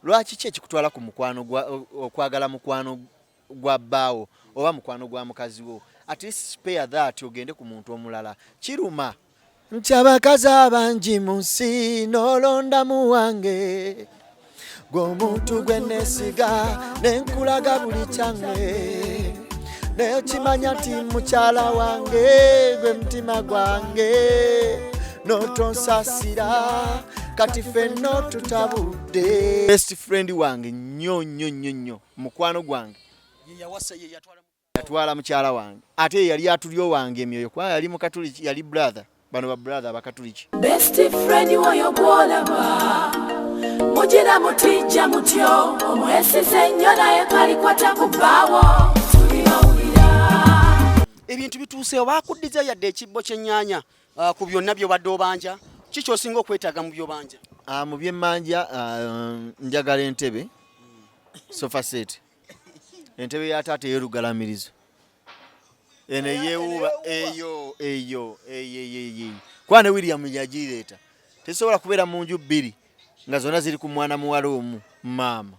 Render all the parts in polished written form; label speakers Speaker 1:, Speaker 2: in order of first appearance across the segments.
Speaker 1: Lwaki ki ekikutwala ku mukwano gwa okwagala mukwano gwa bbaawo oba mukwano gwa mukazi wo? At least spare that, ogende ku muntu omulala. Kiruma nti abakazi abangi mu nsi n'olondamu wange, gw'omuntu gwe neesiga ne nkulaga buli kyange, naye okimanya nti mukyala wange gwe mutima gwange, n'otonsasira. Kati ffenna tutabudde. Best friend wange nnyo nnyo nnyo nnyo, mukwano gwange.
Speaker 2: Ye yawasa, ye yatwala.
Speaker 1: Yatwala mukyala wange, ate ye yali atulyo wange emyoyo, kubanga yali mukatuliki, yali brother, bano ba brother abakatuliki.
Speaker 3: Best friend woyo gwolaba mugira mutijja mutyo, omwesize nnyo, naye kalikwata ku bbaawo tulibawulira.
Speaker 2: Ebintu bituuseewo, bakuddiza yadde ekibbo ky'ennyaanya ku byonna by'obadde obanja? Ki kyosinga okwetaaga mu by'obanja?
Speaker 1: Ah, mu byemmanja, njagala entebe, sofa set, entebe ya taata ey'olugalamirizo eno eyeewuuba, eyo eyo eyo eyo eyo, kuba ne William yagireeta. Tesobola kubeera mu nju bbiri nga zonna ziri ku mwana muwala omu, maama.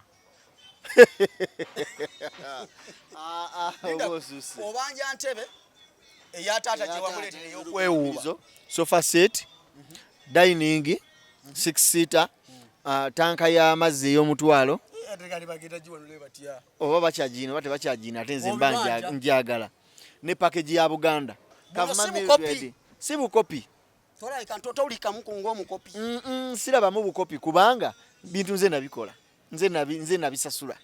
Speaker 1: Ah, ah, oba osusse.
Speaker 2: Obanja ntebe eya taata gye wamuleetera ey'okwewuuba.
Speaker 1: Sofa set, dining six seater, tanka y'amazzi ey'omutwalo.
Speaker 2: Ate kali bagenda giwanule batya?
Speaker 1: Oba bakyagiina oba tebakyagina, ate nze mba
Speaker 2: Obibanja.
Speaker 1: njagala ne package ya Buganda.
Speaker 2: Buno
Speaker 1: Kavuma
Speaker 2: si bukopi.
Speaker 1: Mildred. Si bukopi.
Speaker 2: Tolabika towulikamu ku ng'omukopi.
Speaker 1: Sirabamu bukopi, kubanga bintu nze nabikola, nze nabisasula.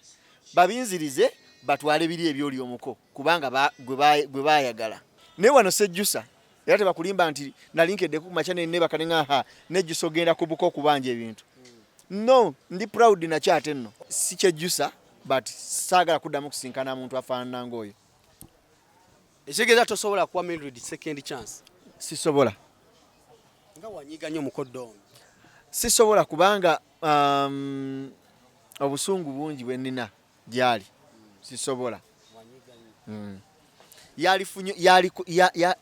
Speaker 1: Babinzirize batwale biri ebyoli omuko, kubanga gwe bayagala. Naye wano sejjusa, era tebakulimba nti nali nkedde ku makya nenebaka neŋaha nejjusa ogenda ku buko okubanja ebintu. No, ndi proud nakyo, ate nno si kyejjusa, but saagala kuddamu kusinkana muntu afaanana ng'oyo.
Speaker 2: Ekitegeeza tosobola kuwa Mildred second chance?
Speaker 1: Sisobola.
Speaker 2: Nga wanyiga nnyo mukoddo ono.
Speaker 1: Sisobola, kubanga obusungu bungi bwe nnina gyali. Sisobola. Yalifunye yali ya,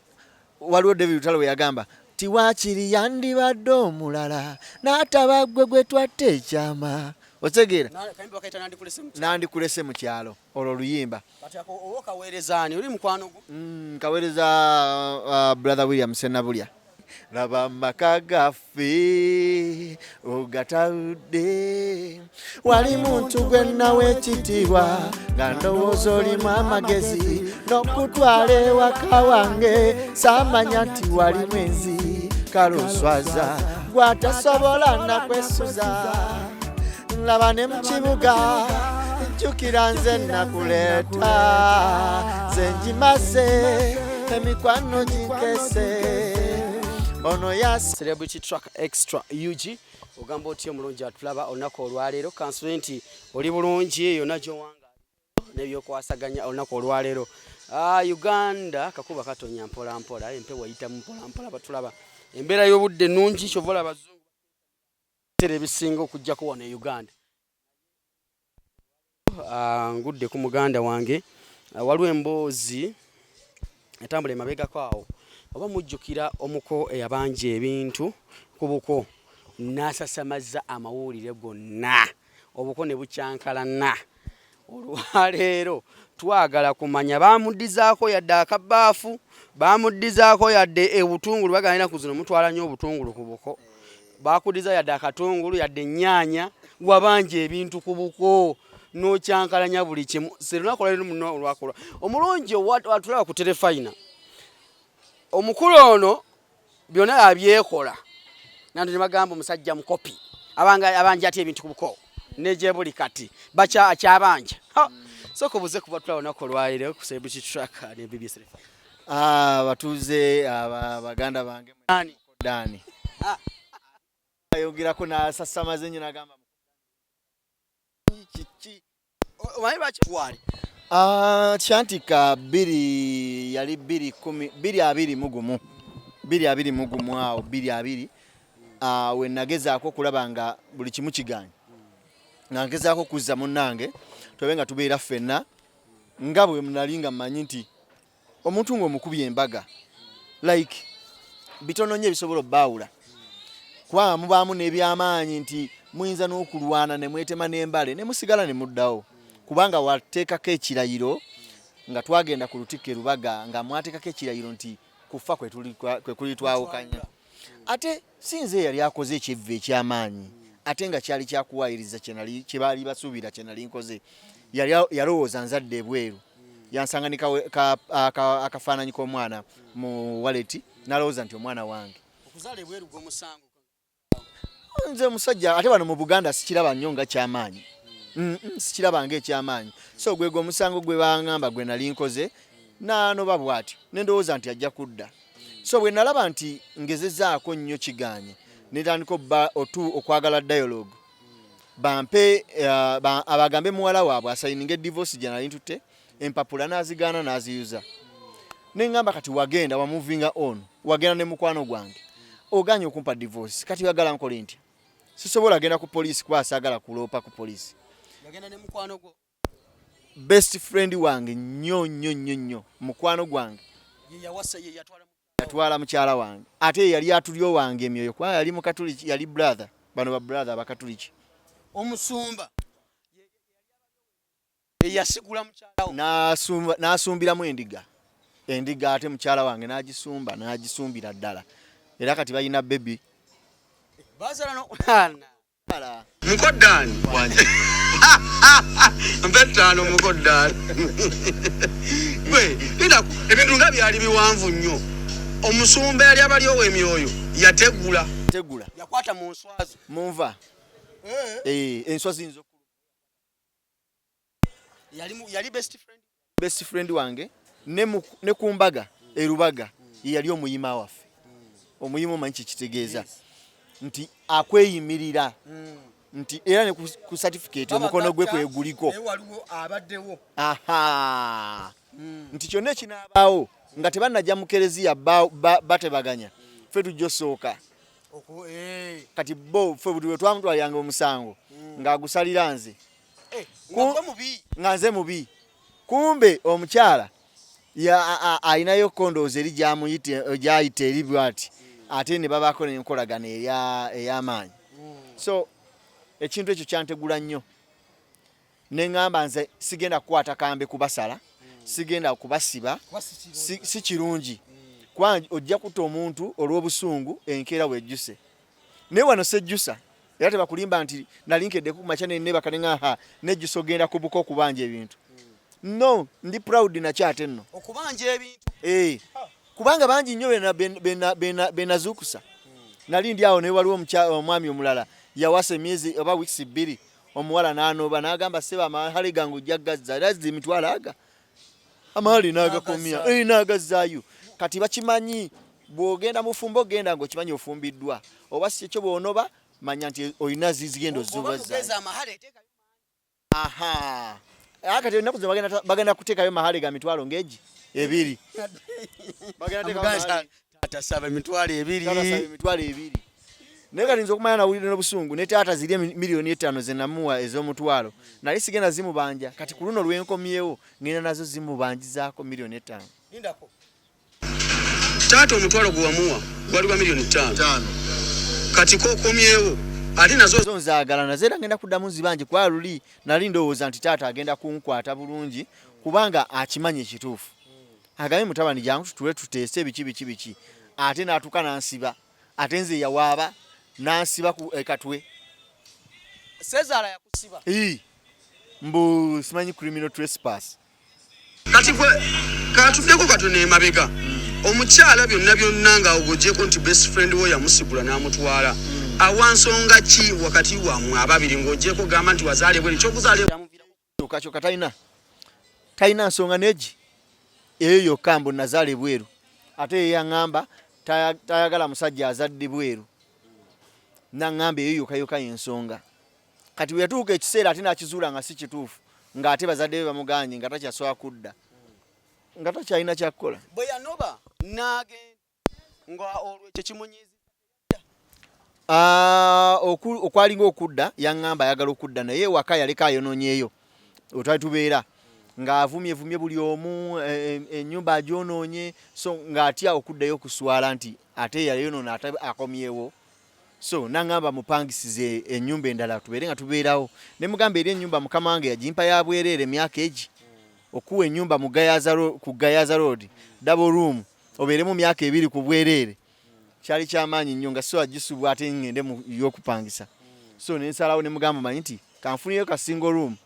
Speaker 1: waliwo David Lutalo bwe yagamba ti waakiri yandibadde omulala n'ataba gwe gwe twatta ekyama, otegeera?
Speaker 2: Kayimba bakayita "Nandikulese mu kyalo".
Speaker 1: "Nandikulese mu kyalo", olwo oluyimba.
Speaker 2: Kati ako oba okaweerezaani? Oli mukwano gwo?
Speaker 1: Kaweereza brother William Senabulya. Laba amaka gaffe ogatawudde, wali muntu gwe nnawa ekitiibwa nga ndowooza olimu amagezi, n'okutwala ewaka wange saamanya nti wali mwenzi. Kaluswaza gwatasobola nakwesuza, laba ne mu kibuga jjukira nze nakuleeta, nze ngimaze emikwano ginkese ono yas
Speaker 2: Celebrity Track Extra UG, ogamba otya omulungi atulaba olunaku olwaleero? Kansule nti oli bulungi yonna gyowanga n'ebyokwasaganya olunaku olwaleero. Uganda kakuba katonya mpola mpola, empewo eyitamu mpola mpola, batulaba embeera y'obudde ennungi, kyova olaba abazungu ebiseera ebisinga okugjako wano e Uganda. Ngudde ku muganda wange. Waliwo emboozi etambula emabegako awo, oba mujjukira omuko eyabanja ebintu ku buko n'asasamaza amawulire gonna, obuko ne bukyankalana. Olwaleero twagala kumanya bamuddizaako yadde akabaafu, bamuddizaako yadde obutungulu. Bagamba ennaku zino mutwala nnyo obutungulu ku buko. Bakuddiza yadde akatungulu, yadde ennyaanya? Wabanja ebintu ku buko n'okyankalanya buli kimu. Se lunaku olwaleero muno olwakolwa omulungi atulaba ku terefayina, omukulu ono byonna yabyekola, nantu ne bagamba omusajja mukopi, abanga abanja ati ebintu ku buko negyebuli kati bakya akyabanja. Sooka obuze kuba tulaba olunaku olwaleero ku Celebrity Track ne BBS Terefayina.
Speaker 1: Ah, batuuze baganda bange.
Speaker 2: Ani?
Speaker 1: Dani.
Speaker 2: Ah.
Speaker 1: Ayongerako n'asasamaze nnyo n'agamba kiki?
Speaker 2: Omanyi lwaki twali
Speaker 1: Ah, kyantika bbiri, yali bbiri kumi, 2021, 2021 awo, 2020, we nagezaako okulaba nga buli kimu kiganye, nga ngezaako okuzza munnange tulabe nga tubeera ffenna nga bwe nali nga mmanyi nti omuntu ng'omukubye embaga, like bitono nnyo ebisobola obbaawula, kubanga mubaamu n'ebyamaanyi nti Muyinza n'okulwana ne mwetema n'embale ne musigala ne muddawo, kubanga wateekako ekirayiro nga twagenda ku Lutikko e Lubaga, nga mwateekako ekirayiro nti kufa kwe kulitwawukanya. Ate si nze eyali akoze ekivve eky'amaanyi, ate nga kyali kyakuwaayiriza kye baali basuubira kye nali nkoze. Yali yalowooza nzadde ebweru, yansanga ne akafaananyi k'omwana mu waleti, n'alowooza nti omwana wange.
Speaker 2: Okuzaala ebweru gw'omusango?
Speaker 1: Nze musajja, ate wano mu Buganda sikiraba nnyo nga kyamaanyi. Sikiraba nga ekyamaanyi. So gwegwo omusango gwe baŋŋamba gwe nali nkoze, naanoba bw'atyo ne ndowooza nti ajja kudda. So bwe nalaba nti ngezezaako nnyo kigaanye, netandika obba otu okwagala dialogue, bampe abagambe muwala waabwe asayininga divorce gye nali ntutte empapula, n'azigaana n'aziyuza. Ne ŋŋamba, kati wagenda wamovinga on, wagenda ne mukwano gwange, oganye okumpa divorce, kati oyagala nkole ntya? Sisobola genda ku poliisi kuba saagala kuloopa ku poliisi.
Speaker 2: Yagenda ne mukwano gwo?
Speaker 1: Best friend wange nnyo nnyo nnyo nnyo, mukwano gwange.
Speaker 2: Ye yawasa, ye yatwala?
Speaker 1: Yatwala mukyala wange, ate ye yali atulyo wange emyoyo, kuba yali mukatuliki, yali brother, bano ba brother abakatuliki.
Speaker 2: Omusumba eyasigula mukyala wo?
Speaker 1: N'asumbiramu endiga, endiga, ate mukyala wange n'agisumba, n'agisumbira ddala, era kati balina baby.
Speaker 2: Bazaala no?
Speaker 4: Mukoddaani mpa 5, mukoddaani gwe genda. Ebintu nga byali biwanvu nnyo. Omusumba yali abali ow'emyoyo yategula.
Speaker 1: Tegula.
Speaker 2: Yakwata mu nswazo?
Speaker 1: Munva. Eh, enswa ziyinza
Speaker 2: Yali best friend?
Speaker 1: Best friend wange, ne ku mbaga erubaga ye yali omuyima waffe. Omuyima omanyi kyekitegeeza, nti akweyimirira, nti era ne ku certificate omukono gwe kweguliko.
Speaker 2: Naye waliwo abaddewo.
Speaker 1: Aha, nti kyonna ekinaabaawo nga tebannajja mu kereziya, batebaganya, ffe tujja osooka. Kati bo ffe buli lwe twamutwaliranga omusango ng'agusalira nze.
Speaker 2: Nga gwe mubi?
Speaker 1: Nga nze mubi. Kumbe omukyala alinayo kondoozi eri gyayita eri bwati, ate ne babaako n'enkolagana ey'amaanyi. So ekintu ekyo kyantegula nnyo, ne ŋŋamba nze sigenda kukwata kambe kubasala, sigenda kubasiba.
Speaker 2: Kuba si kirungi.
Speaker 1: Si kirungi, kuba ojja kutta omuntu olw'obusungu, enkeera wejjuse. Naye wano sejjusa, era tebakulimba nti nali nkeddeku ku makya nenebaka ne ŋŋaha nejjusa ogenda kubuka okubanja ebintu. No, ndi proud nakyo ate nno.
Speaker 2: Okubanja ebintu?
Speaker 1: Eh, kubanga bangi nnyo benazuukusa. Nali ndi awo, naye waliwo omwami omulala yawasa emyezi oba wiikisi 2, omuwala n'anoba n'agamba, "Ssebo, amahale gange ojja gazza." Era azza emitwalo aga amahale n'agakomya.
Speaker 2: N'agazzaayo.
Speaker 1: Eh, n'agazzaayo. Kati bakimanyi, bw'ogenda mufumbo ogenda ng'okimanyi ofumbiddwa, oba si ekyo bw'onoba manya nti olina zizigenda
Speaker 2: Oba
Speaker 1: ozubazaayo.
Speaker 2: mugezi amahale teekayo.
Speaker 1: Aha, kati ennaku zino bagenda kuteekayo mahale ga mitwalo ng'egi 2. Bagenda teekayo mahale.
Speaker 2: Taata saba 20,000.
Speaker 1: Taata saba 20,000. Naye kati nze okumanya nawulire n'obusungu ne taata ziri 5 miliyoni ze namuwa ez'omutwalo, nali sigenda zimubanja. Kati ku luno lwenkomyewo ngenda nazo zimubanjizaako 5 miliyoni.
Speaker 2: Lindako.
Speaker 4: Taata, omutwalo gwe wamuwa gwali gwa 5 miliyoni. Kati kokomyewo ate nazo?
Speaker 1: Zo nzaagala nazo, era ngenda kuddamu nzibanje, kuba luli nali ndowooza nti taata agenda kunkwata bulungi, kubanga akimanyi ekituufu, agambye mutabani jangu tutule tuteese biki biki biki, ate n'atuuka n'ansiba, ate nze yawaaba n'ansiba ku ekatwe.
Speaker 2: Sezaala yakusiba?
Speaker 1: Ii, mbu simanyi criminal trespass.
Speaker 4: Kati gwe katuddeko katono emabega, omukyala byonna byonna nga ogogyeko nti best friend wo yamusigula n'amutwala, awa nsonga ki wakati wammwe ababiri, ng'ogyeko gamba nti wazaala ebweru, ekyokuzaala
Speaker 1: Kyokka kyokka talina nsonga negi eyo yokka mbu nazaala ebweru. Ate ye yaŋŋamba tayagala musajja azadde bweru, naŋŋamba eyo yokka yokka yensonga. Kati bwe yatuuka ekiseera ate n'akizuula nga si kituufu, ng'ate bazadde be bamuganye, nga takyasobola kudda, nga takyalina kyakukola.
Speaker 2: Bwe yanoba n'agenda, nga olwo ekyo kimunyiiza?
Speaker 1: Ah, okwalinga okudda, yaŋŋamba ayagala okudda, naye ewaka yaleka ayonoonyeeyo wetwali tubeera, ng'avumye vumye buli omu, ennyumba agyonoonye, so ng'atya okuddayo okuswala nti ate yayonoona ate akomyewo. So nangamba mupangisize ennyumba endala tubeere nga tubeerawo. Ne mugamba eri ennyumba mukama wange yagimpa ya bwereere emyaka egi, okuwa ennyumba mu ku Gayaza Road double room obeeremu myaka 2 ku bwereere kyali kyamaanyi nnyo, nga so agisubwa ate ngende mu y'okupangisa. So ne nsalawo ne mugamba manyi nti kanfunireyo ka single room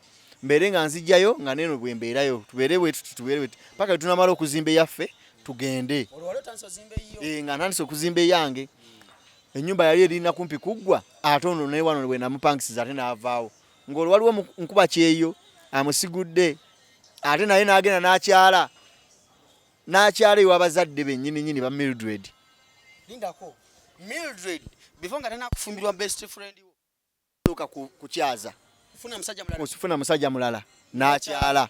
Speaker 1: mbeere nga nzijjayo nga neno bwe mbeerayo, tubeere bwe tuti, tubeere bwe tuti paka tunamala okuzimba eyaffe tugende. Nga ntandise okuzimba eyange. Ennyumba yali erina kumpi kuggwa, ate ono naye wano bwe namupangisiza ate n'avaawo ng'olwo waliwo nkuba kyeyo amusigudde, ate naye n'agenda n'akyala n'akyala ew'abazadde bennyini nnyini ba Mildred.
Speaker 2: Lindako, Mildred before nga tanakufumbirwa best friend wo
Speaker 1: sooka kukyaza
Speaker 2: kufuna
Speaker 1: musajja mulala n'akyala.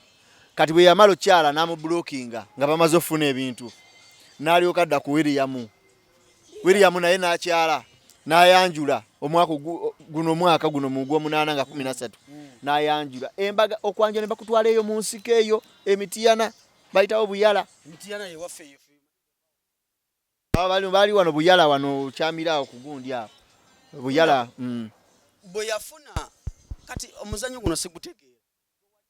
Speaker 1: Kati bwe yamala okyala n'amubulokinga nga bamaze okufuna ebintu, n'alyoka adda ku William. William naye n'akyala n'ayanjula omwaka guno, omwaka guno mu gw'omunaana nga 13 n'ayanjula embaga. Okwanjula ne bakutwala eyo mu nsiko eyo emitiyana, bayitawo Buyala. Bali wano Buyala wano kyamira awo kugundi awo Buyala.
Speaker 2: Bwe yafuna kati omuzannyo guno sigutegeera.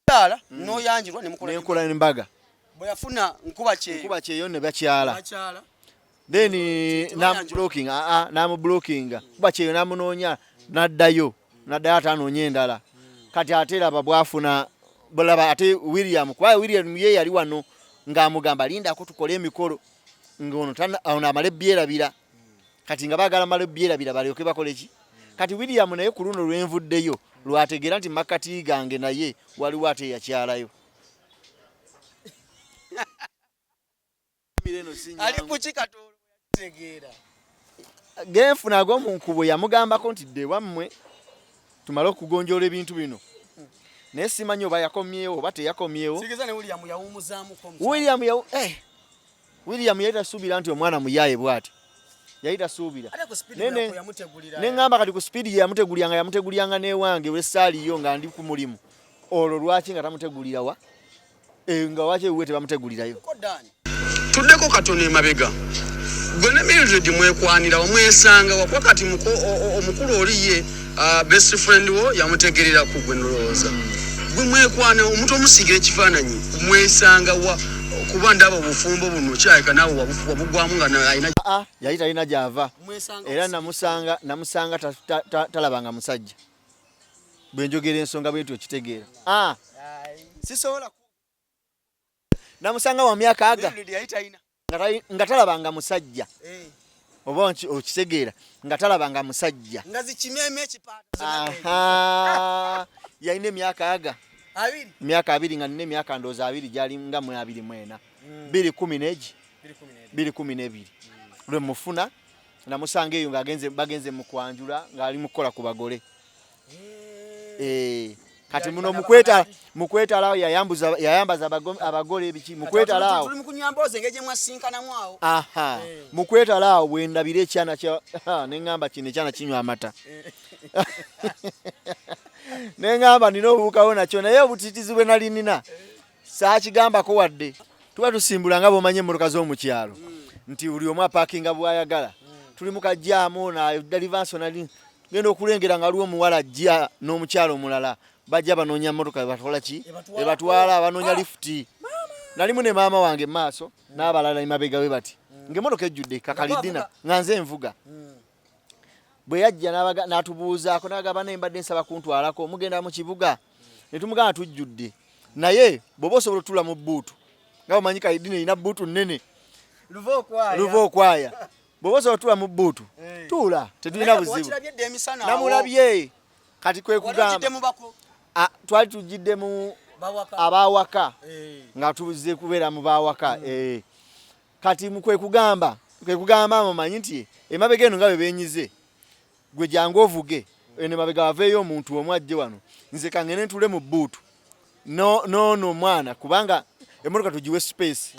Speaker 2: Kyala n'oyanjulwa
Speaker 1: ne mukola embaga.
Speaker 2: Bwe yafuna nkuba kyeyo,
Speaker 1: nkuba kyeyo ne bakyala, then namublockinga, namublockinga kuba kyeyo namunoonya n'addayo, n'addayo ate anoonya endala. Kati ate laba bwafuna, bulaba ate William, kuba William ye yali wano ng'amugamba lindako tukole emikolo ng'ono ono amale byerabira. Kati nga baagala male byerabira balyoke bakole ki. Kati William naye ku luno lwenvuddeyo lwategeera nti makkati gange naye waliwo ate eyakyalayo.
Speaker 2: Ali kuki Katoolo yategeera?
Speaker 1: Genfuna ag'omu nkubo yamugambako nti dde wammwe tumale okugonjoola ebintu bino, naye simanyi oba yakomyewo oba teyakomyewo. William yali tasuubira nti omwana muyaaye bw'ati, yali tasuubira. Neŋŋamba kati ku sipiidi gye yamutegulyanga, yamutegulyanga n'ewange wessaaliyo nga ndi ku mulimu, olwo lwaki nga tamutegulira wa nga waki ewuwe tebamutegulirayo?
Speaker 4: Tuddeko katono emabega, gwe ne Mildred mwekwanira wamwesanga wakuba kati omukulu oli ye best friend wo yamutegerera ku gwe nolowooza gwe mwekwana omuntu omusiigira ekifaananyi mwesanga wa, kuba ndaba obufumbo buno kyaleka naawe wabugwamu nga alina
Speaker 1: yali talina gyava era namusanga talabanga musajja. Bwe njogera ensonga bwentyo okitegeera. Sisobola namusanga wa myaka aga nga talabanga musajja, oba okitegeera nga talabanga musajja, yalina emyaka aga emyaka 20 nga nina emyaka ndowooza 20 gyali nga mu 24 2:10 2:12 lwe mufuna. Namusanga eyo nga bagenze mu kwanjula ng'ali mu kukola ku bagole. Kati muno mukwetala awo yayambaza abagole ebiki mukwetala awo. Mukwetala awo bwe ndabira ekyana kya ne ŋŋamba kino ekyana kinywa amata. Ne ŋŋamba nina obuwukawo nakyo, naye obutiitizi bwe nali nina saakigambako wadde. Tuba tusimbula nga bw'omanyi emmotoka z'omu kyalo nti buli omu apaakinga bw'ayagala. Tuli mu kajjaamu na dalivanso nali genda okulengera nga waliwo omuwala ajja n'omukyalo omulala, bajja banoonya mmotoka ebatwala ki ebatwala, banoonya lifuti. Nalimu ne maama wange mu maaso n'abalala emabega we bati ng'emmotoka ejjudde kakalidina nga nze nvuga. Bwe yajja n'atubuuzaako n'agamba naye mbadde nsaba kuntwalako mugenda mu kibuga, ne tumugamba tujjudde, naye bw'oba osobola otuula mu bbuutu nga bw'omanyi kalidina erina bbuutu nnene luva okwaya, bw'oba osobola otuula mu bbuutu tuula, tetulina buzibu. Namulabye kati kwe kugamba twali tujjidde mu abawaka nga tuzze kubeera mu bawaka. Kati kwe kugamba mumanyi nti emabega eno nga bwe beenyize gwe jangu ovuge eno emabega waveeyo omuntu omu ajje wano, nze kangende ntuule mu bbuutu noono omwana kubanga emmotoka tugiwe space.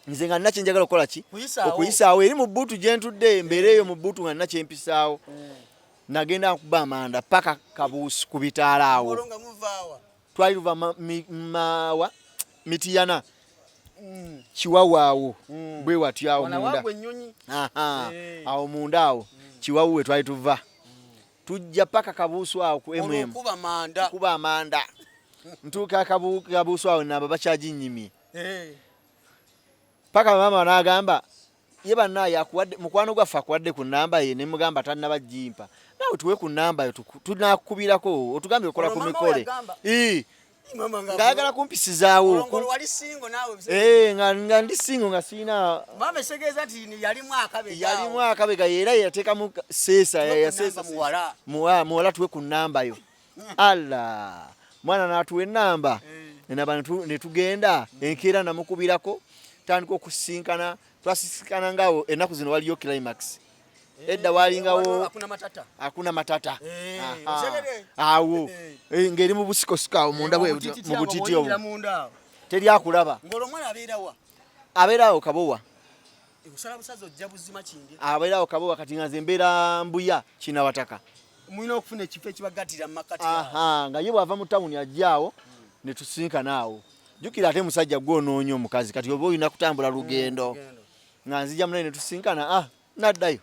Speaker 1: Nze nga nina kyenjagala okukola ki okuyisaawo eri mu bbuutu gye ntudde mbeere eyo mu bbuutu nga nina kyempisaawo. Nagenda nkuba amanda paka Kabuusi ku bitaala awo. Twali tuva maawa Mitiyana Kiwawa awo bwe watyo awo munda awo munda awo. Kiwawu we twali tuva, tujja paka Kabuusu awo ku mm.
Speaker 2: Kuba manda.
Speaker 1: Kuba amanda, ntuuka Kabuusu awo, namba bakyaginyimye. Paka maama n'agamba, ye bannaaye akuwadde mukwano gwaffe, akuwadde ku namba ye. Nemugamba tannaba gimpa, naawe tuwe ku namba yo, tunakukubirako otugambye okola ku
Speaker 2: Olwo maama
Speaker 1: mikole.
Speaker 2: we yagamba?
Speaker 1: Ii,
Speaker 2: Mama nga
Speaker 1: ng'ayagala kumpisizaawo.
Speaker 2: Olwo wali single naawe?
Speaker 1: Eh, nga ndi single, nga siina.
Speaker 2: Maama esegeeza nti yalimu akabega.
Speaker 1: Yalimu akabega, era yateekamu seesa.
Speaker 2: Tuwe ku
Speaker 1: Yaseesa.
Speaker 2: namba muwala.
Speaker 1: Muwala, tuwe ku namba yo. Alla mwana n'atuwa enamba, enamba ne tugenda. Enkeera namukubirako, tandika okusinkana. Twasisinkana ngaawo ennaku zino waliyo Climax, edda walingawo
Speaker 2: Hakuna Matata.
Speaker 1: Hakuna Matata.
Speaker 2: Eh,
Speaker 1: Aha.
Speaker 2: otegere?
Speaker 1: Awo.
Speaker 2: Eh.
Speaker 1: Eh, ng'eri mu busikosiko awo munda bwe
Speaker 2: Obutititi
Speaker 1: mu
Speaker 2: awo
Speaker 1: butiti
Speaker 2: bw'oyingira
Speaker 1: obwo
Speaker 2: munda awo.
Speaker 1: Teri akulaba.
Speaker 2: Ng'olwo omwana abeera wa?
Speaker 1: Abeera awo Kabowa.
Speaker 2: Osala busazi ojja buzima kindi.
Speaker 1: Abeera awo Kabowa. Kati nga nze mbeera Mbuya Kinawataka.
Speaker 2: Mulina okufuna ekifo ekibagattira mu makkati awo.
Speaker 1: Aha, nga ye bw'ava mu tawuni ajja awo ne tusinkana awo. Jjukira ate musajja gw'onoonya omukazi, kati oba olina kutambula lugendo.
Speaker 2: Lugendo.
Speaker 1: Nga nzija munaye ne tusinkana, ah, naddayo.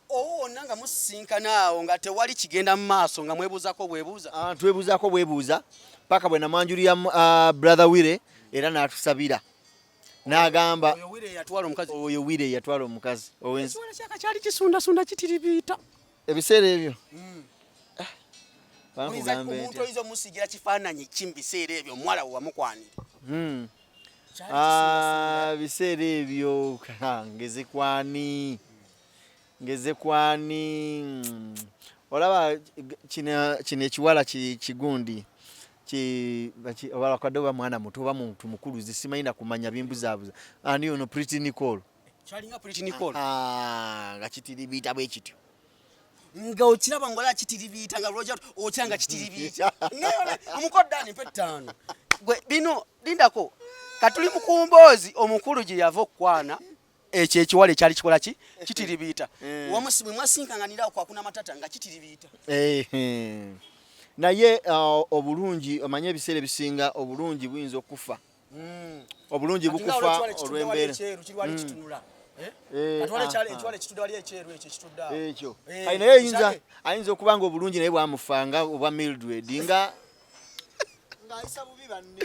Speaker 2: Owo wonna nga musisinkana awo nga tewali kigenda mu maaso, nga mwebuuzako bwebuuza?
Speaker 1: Ah, twebuuzaako bwebuuza paka bwe namwanjulira brother Wire, era n'atusabira n'agamba.
Speaker 2: Oyo Wire yatwala omukazi?
Speaker 1: Oyo Wire yatwala omukazi owensi.
Speaker 2: Ekiwala kyaka kyali kisundasunda, kitiribiita.
Speaker 1: Ebiseera ebyo
Speaker 2: Oyinza-
Speaker 1: bankugambe
Speaker 2: Omuntu
Speaker 1: ntya?
Speaker 2: oyinza omusiigira kifaananyi ki mu biseera ebyo omuwala we wamukwanira? Kyali
Speaker 1: Ah, biseera ebyo ha, ngeze kwani, ngeze kwani? Olaba kino ekiwala kigundi oba lwakadde oba mwana muto oba muntu mukulu, zisimanyi na kumanya, bimbuzaabuza. Ani ono, Pretty Nicole?
Speaker 2: Kyalinga Pretty Nicole.
Speaker 1: Ah, nga kitiribiita bwe kityo.
Speaker 2: Nga okiraba ngaola kitiribiita, nga lwoja otya nga kitiribiita. Naye omukoddaani mpa 5 gwe bino lindako. Katuli mu kumboozi omukulu gye yava okukwana ekyo ekiwala ekyali kikola ki kitiribiita. Bwe mwasinkanganirawo kwakuna Matata nga kitiribiita.
Speaker 1: Ehe. Naye obulungi, omanye ebiseera ebisinga obulungi buyinza okufa, obulungi
Speaker 2: Kati nga
Speaker 1: bukufa
Speaker 2: olw'ekiwala ekitudde wali
Speaker 1: olw'embeera.
Speaker 2: ekyeru kiri wali kitunula. Eh?
Speaker 1: Eh,
Speaker 2: Kati wali
Speaker 1: aha.
Speaker 2: ekiwala ekitudde wali ekyeru ekyo ekitudde awo.
Speaker 1: Ekyo.
Speaker 2: Eh,
Speaker 1: Kale naye ayinza
Speaker 2: ekyange-
Speaker 1: ayinza okuba nga obulungi naye bwamufa nga obwa Mildred, nga ng'ayisa bubi banne.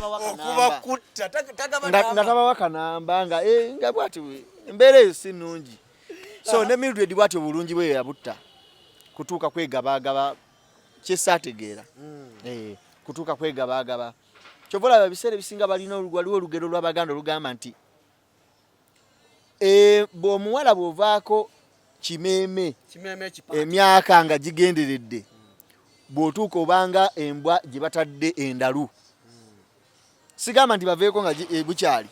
Speaker 2: Okuba kutta tagaba
Speaker 1: nga
Speaker 2: namba.
Speaker 1: tabawa kanamba, nga nga bwati embeera eyo si nnungi. So ne Mildred bwati obulungi bwe yabutta kutuuka kwegabagaba, kyesaategeera. Eh, kutuuka kwegabagaba. Kyova olaba ebiseera ebisinga balina waliwo olugero lw'Abaganda olugamba nti bw'omuwala bw'ovaako kimeeme
Speaker 2: Kimeeme ekipa.
Speaker 1: Emyaka nga gigenderedde, bw'otuuka obanga embwa gye batadde endalu. Sigamba nti baveeko nga bukyali,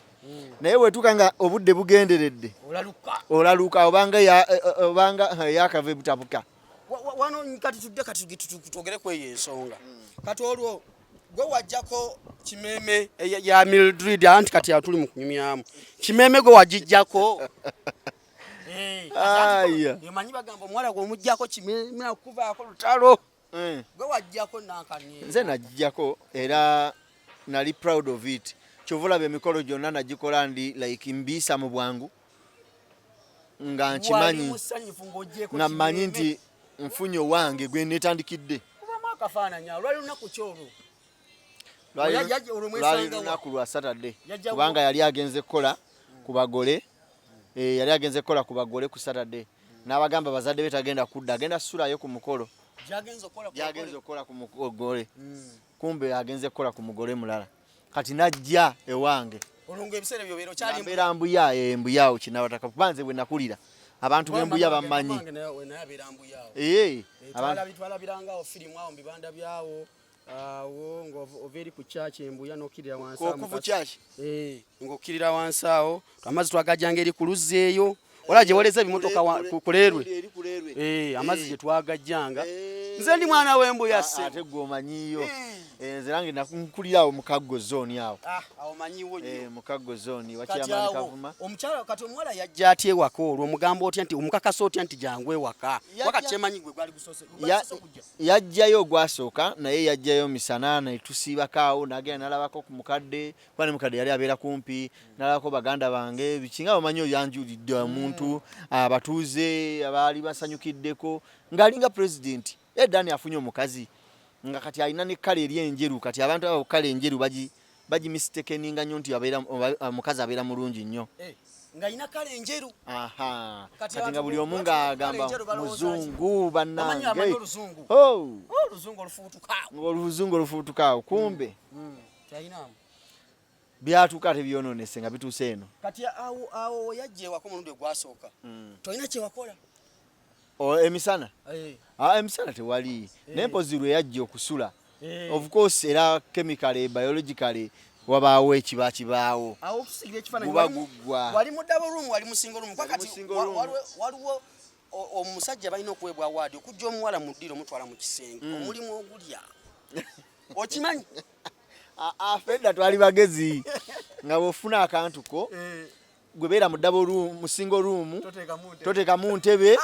Speaker 1: naye bwetuuka nga obudde bugenderedde,
Speaker 2: olaluka.
Speaker 1: Olaluka obanga obanga yakava ebutabuka.
Speaker 2: Wano kati tudde, kati twogere ku eyo ensonga. Kati olwo gwe wajjako kimeeme ya Mildred, anti kati atuli mu kunyumyamu kimeeme gwe wagijjako.
Speaker 1: Aya.
Speaker 2: Omanyi bagamba omuwala gwe kimeeme akuvaako lutalo. Gwe wajjako nankani?
Speaker 1: Nze nagijjako era nali proud of it. Kyova olaba emikolo gyonna nagikola ndi like mbiisa mu bwangu, nga
Speaker 2: Wali
Speaker 1: nkimanyi
Speaker 2: musanyufu ng'oggyeko
Speaker 1: nga mmanyi
Speaker 2: kimeeme.
Speaker 1: nti nfunye owange gwe netandikidde.
Speaker 2: Kubamu akafaananyi awo, lwali lunaku ki olwo? Olwo
Speaker 1: Lwali
Speaker 2: mwesangawa?
Speaker 1: lunaku lwa Saturday.
Speaker 2: Yajja
Speaker 1: Kubanga yali agenze kukola ku bagole. Eh, yali agenze kukola ku bagole ku Saturday, n'abagamba bazadde be tagenda kudda, agenda sulayo ku mukolo.
Speaker 2: Gyagenze okukola ku
Speaker 1: Gyagenze
Speaker 2: bagole.
Speaker 1: okukola ku mugole. Kumbe agenze kukola ku mugole mulala. Kati najja ewange.
Speaker 2: Olwo ng'ebiseera ebyo beera okyali
Speaker 1: Mbeera Mbuya, Mbuya awo Kinawataka, kuba nze bwe nakulira abantu b'Embuya bammanyi.
Speaker 2: Wange naye abeera Mbuya awo.
Speaker 1: Eh, abantu
Speaker 2: Twalabirangawo firimu awo mu bibanda byawo awo, ng'ova eri ku kyaki Embuya n'okkirira wansi awo mu
Speaker 1: Kokuvu kyaki?
Speaker 2: Eh, ng'okkirira wansi awo, amazzi twagajjanga eri ku luzzi eyo, olaba gye waleza ebimotoka ku leerwe.
Speaker 1: Eri ku leerwe.
Speaker 2: Eh, amazzi gye twagajjanga.
Speaker 1: Eh.
Speaker 2: Nze ndi mwana w'Embuya
Speaker 1: Ah,
Speaker 2: sse.
Speaker 1: ate gwe omanyiyo. Eh, nze nange nkulira awo mu Kaggo zone awo.
Speaker 2: Ah, awo manyiwo nnyo.
Speaker 1: Eh, mu Kaggo zone
Speaker 2: Kati
Speaker 1: wakyamani
Speaker 2: awo
Speaker 1: Kavuma.
Speaker 2: Omukyala kati omuwala yajja atya ewaka olwo omugamba otya nti omukakasa otya nti jangu ewaka? Wakati kyemanyi gwe gwali gusoose. Gwali kujja.
Speaker 1: Yajjayo ogwasooka naye yajjayo misana ne tusiibako awo n'agenda n'alabako ku mukadde kuba ne mukadde yali abeera kumpi n'alabako baganda bange biki nga omanyi oyanjulidde omuntu abatuuze abaali basanyukiddeko ng'alinga pulezidenti era Dani afunye omukazi nga kati alina ne kkala eri enjeru kati abantu abo kkala enjeru bagimisitekeninga nnyo nti omukazi abeera mulungi nnyo.
Speaker 2: Eh, ng'alina kkala enjeru.
Speaker 1: Aha.
Speaker 2: Kati
Speaker 1: Kati nga buli omu
Speaker 2: abantu
Speaker 1: ng'agamba
Speaker 2: enjeru balowooza
Speaker 1: muzungu
Speaker 2: Bamanyi amanyi
Speaker 1: bannange.
Speaker 2: oluzungu.
Speaker 1: Oh,
Speaker 2: Oluzungu olufuutuka awo.
Speaker 1: ng'oluzungu olufuutuka awo kumbe
Speaker 2: Teyalinamu.
Speaker 1: byatuuka ate byonoonese nga bituuse eno.
Speaker 2: Kati awo awo yajja ewaka omulundi ogwasooka. Tolina kye wakola.
Speaker 1: Emisana?
Speaker 2: Eh.
Speaker 1: Ah, emisana tewali. Naye mpozi lwe yajja okusula. Of course era chemically, biologically wabaawo ekiba kibaawo.
Speaker 2: Awo okusigira ekifaananyi
Speaker 1: Guba
Speaker 2: wali
Speaker 1: guggwa.
Speaker 2: mu double room, wali mu single room. Kwa
Speaker 1: Wali mu
Speaker 2: kati
Speaker 1: single room.
Speaker 2: waliwo omusajja balina okuweebwa awaadi okujja omuwala mu ddiiro omutwala mu kisenge omulimu ogulya. Okimanyi?
Speaker 1: Ffe edda twali bagezi nga bw'ofuna akantu ko gwe beera mu double room, mu single room, toteekamu ntebe.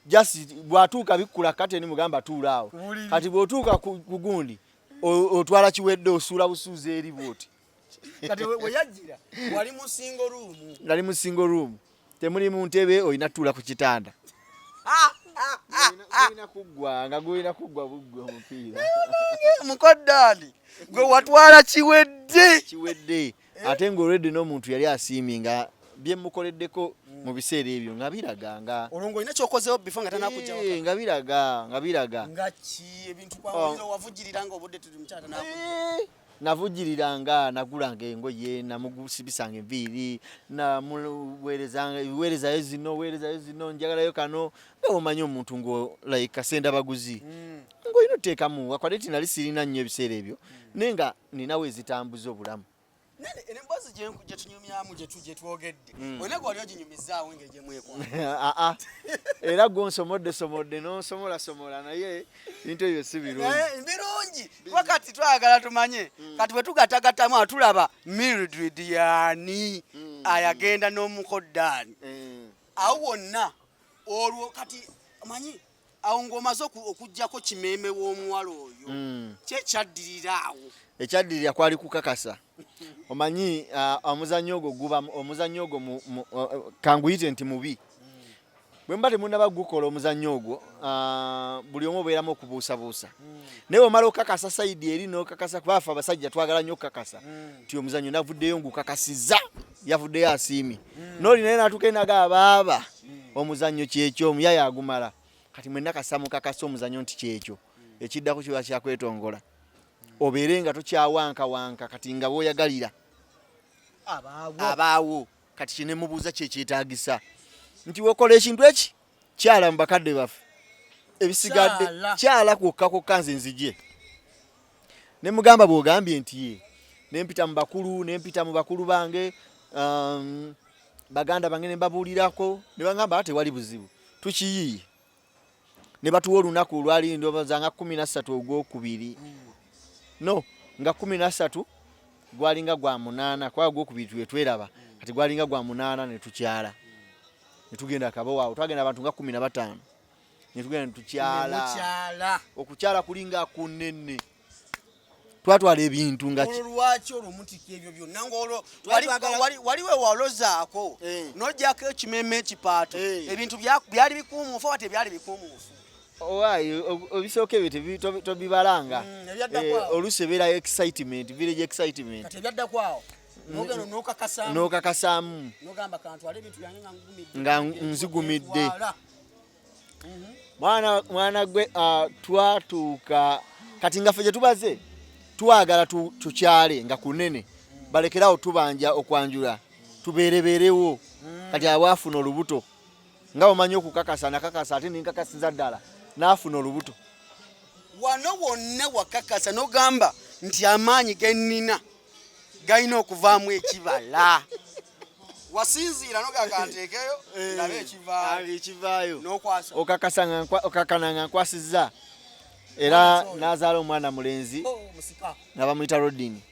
Speaker 1: Just bw'atuuka bikkula kateni mugamba tuula awo.
Speaker 2: Ku buliri.
Speaker 1: Kati bw'otuuka ku gundi otwala kiwedde osuula busuuzi eri bw'oti.
Speaker 2: Kati we yajjira wali mu single room.
Speaker 1: Nali mu single room temuli mu ntebe olina tuula ku kitanda. Gulina kuggwa nga gulina kuggwa buggwa omupiira.
Speaker 2: Mukoddaani gwe watwala kiwedde.
Speaker 1: Kiwedde ate ng'olwedde n'omuntu yali asiimye nga bye mukoleddeko mu biseera ebyo nga biraga nga
Speaker 2: Olwo ng'olina kyokozeewo before nga tanakujja waka.
Speaker 1: Eh, nga biraga nga biraga.
Speaker 2: Nga ki ebintu kwawulira wavujjirira nga obudde tuli mukyala tanakujja.
Speaker 1: Eh, navujjiriranga nagulanga engoye namugusibisanga enviiri namuweerezanga weerezayo zino weerezayo zino njagalayo kano nga omanyi omuntu ngo like kasenda baguzi ng'olina oteekamu wakwadde ti nali sirina nnyo ebiseera ebyo naye nga ninawo ezitambuza obulamu.
Speaker 2: Nene emboozi gye tunyumyamu gye twogedde olina gwe wali oginyumizaawo engeri gye mwekwana.
Speaker 1: Aa era gwonsomodde somodde n'onsomolasomola naye ebintu ebyo si birungi.
Speaker 2: Naye birungi kuba kati twagala tumanye kati bwe tugatagattamu awo tulaba Mildred yaani ayagenda n'omukoddaani awo wonna olwo kati manyi awo ng'omaze okuggyako kimeeme w'omuwala oyo kyekyaddirira awo.
Speaker 1: Ekyaddirira kwali kukakasa omanyi omuzannyo ogwo guba omuzannyo ogwo kanguyite nti mubi bwe muba temunnaba gukola omuzannyo ogwo buli omu obeeramu okubuusabuusa naye omala okakasa side eri n'okakasa kuba ffe abasajja twagala nnyo okukakasa nti omuzannyo navuddeyo ngukakasizza yavuddeyo asiimye n'oli naye n'atuuka enaga baaba omuzannyo kyekyo omuyaya agumala kati mwenna kasa mukakasa omuzannyo nti kyekyo ekiddako kiba kyakwetongola obeere nga tokyawankawanka kati nga bw'oyagalira
Speaker 2: abaawo
Speaker 1: abaawo kati kine mubuuza kyekyetaagisa nti wekola ekintu eki kyala mu bakadde baffe ebisigadde
Speaker 2: Kyala.
Speaker 1: kyala kwokka kwokka nze nzije ne mugamba bw'ogambye nti ye nempita mu bakulu nempita mu bakulu bange baganda bange ne mbabuulirako ne bagamba ate tewali buzibu tukiyiiye ne batuwa olunaku olwali ndowooza nga 13 ogwokubiri no nga 13 gwalinga gwa 8 kwa ogwokubiri twe tweraba kati gwalinga gwa 8 ne tukyala ne tugenda Kabowa awo twagenda abantu nga 15 ne tugenda ne tukyala
Speaker 2: mukyala
Speaker 1: okukyala kulinga kunene twatwala ebintu nga
Speaker 2: olwo lwaki olwo mutika ebyo byonna ng'olwo
Speaker 1: Twali
Speaker 2: wali we walozaako n'oggyako ekimeme ekipaato ebintu byali bikuumuufu oba tebyali bikuumuufu?
Speaker 1: Owaayi ebisooka ebyo tobibalanga.
Speaker 2: Ebyaddako awo.
Speaker 1: Oluusi ebeerayo excitement village excitement.
Speaker 2: Kati ebyaddako awo n'ogenda n'okakasaamu
Speaker 1: n'okakasaamu
Speaker 2: n'ogamba kantwale ebintu byange nga ngumidde
Speaker 1: Nga nzigumidde.
Speaker 2: Ntwala.
Speaker 1: Mwana mwana gwe twatuuka kati nga ffe gye tubaze twagala tukyale nga kunene balekerawo tubanja okwanjula tubeerebeerewo kati awaafuna olubuto nga omanyi okukakasa nakakasa ate nenkakasiza ddala n'afuna olubuto.
Speaker 2: Wano wonna wakakasa n'ogamba nti amaanyi ge nnina galina okuvaamu ekibala wasinziira n'ogamba kanteekeyo ndabe ekivaayo
Speaker 1: ekivaayo
Speaker 2: n'okwasa
Speaker 1: okakasa nga okakana nga nkwasizza Era n'azaala omwana mulenzi.
Speaker 2: Oh, musika.
Speaker 1: Nga bamuyita Rodini.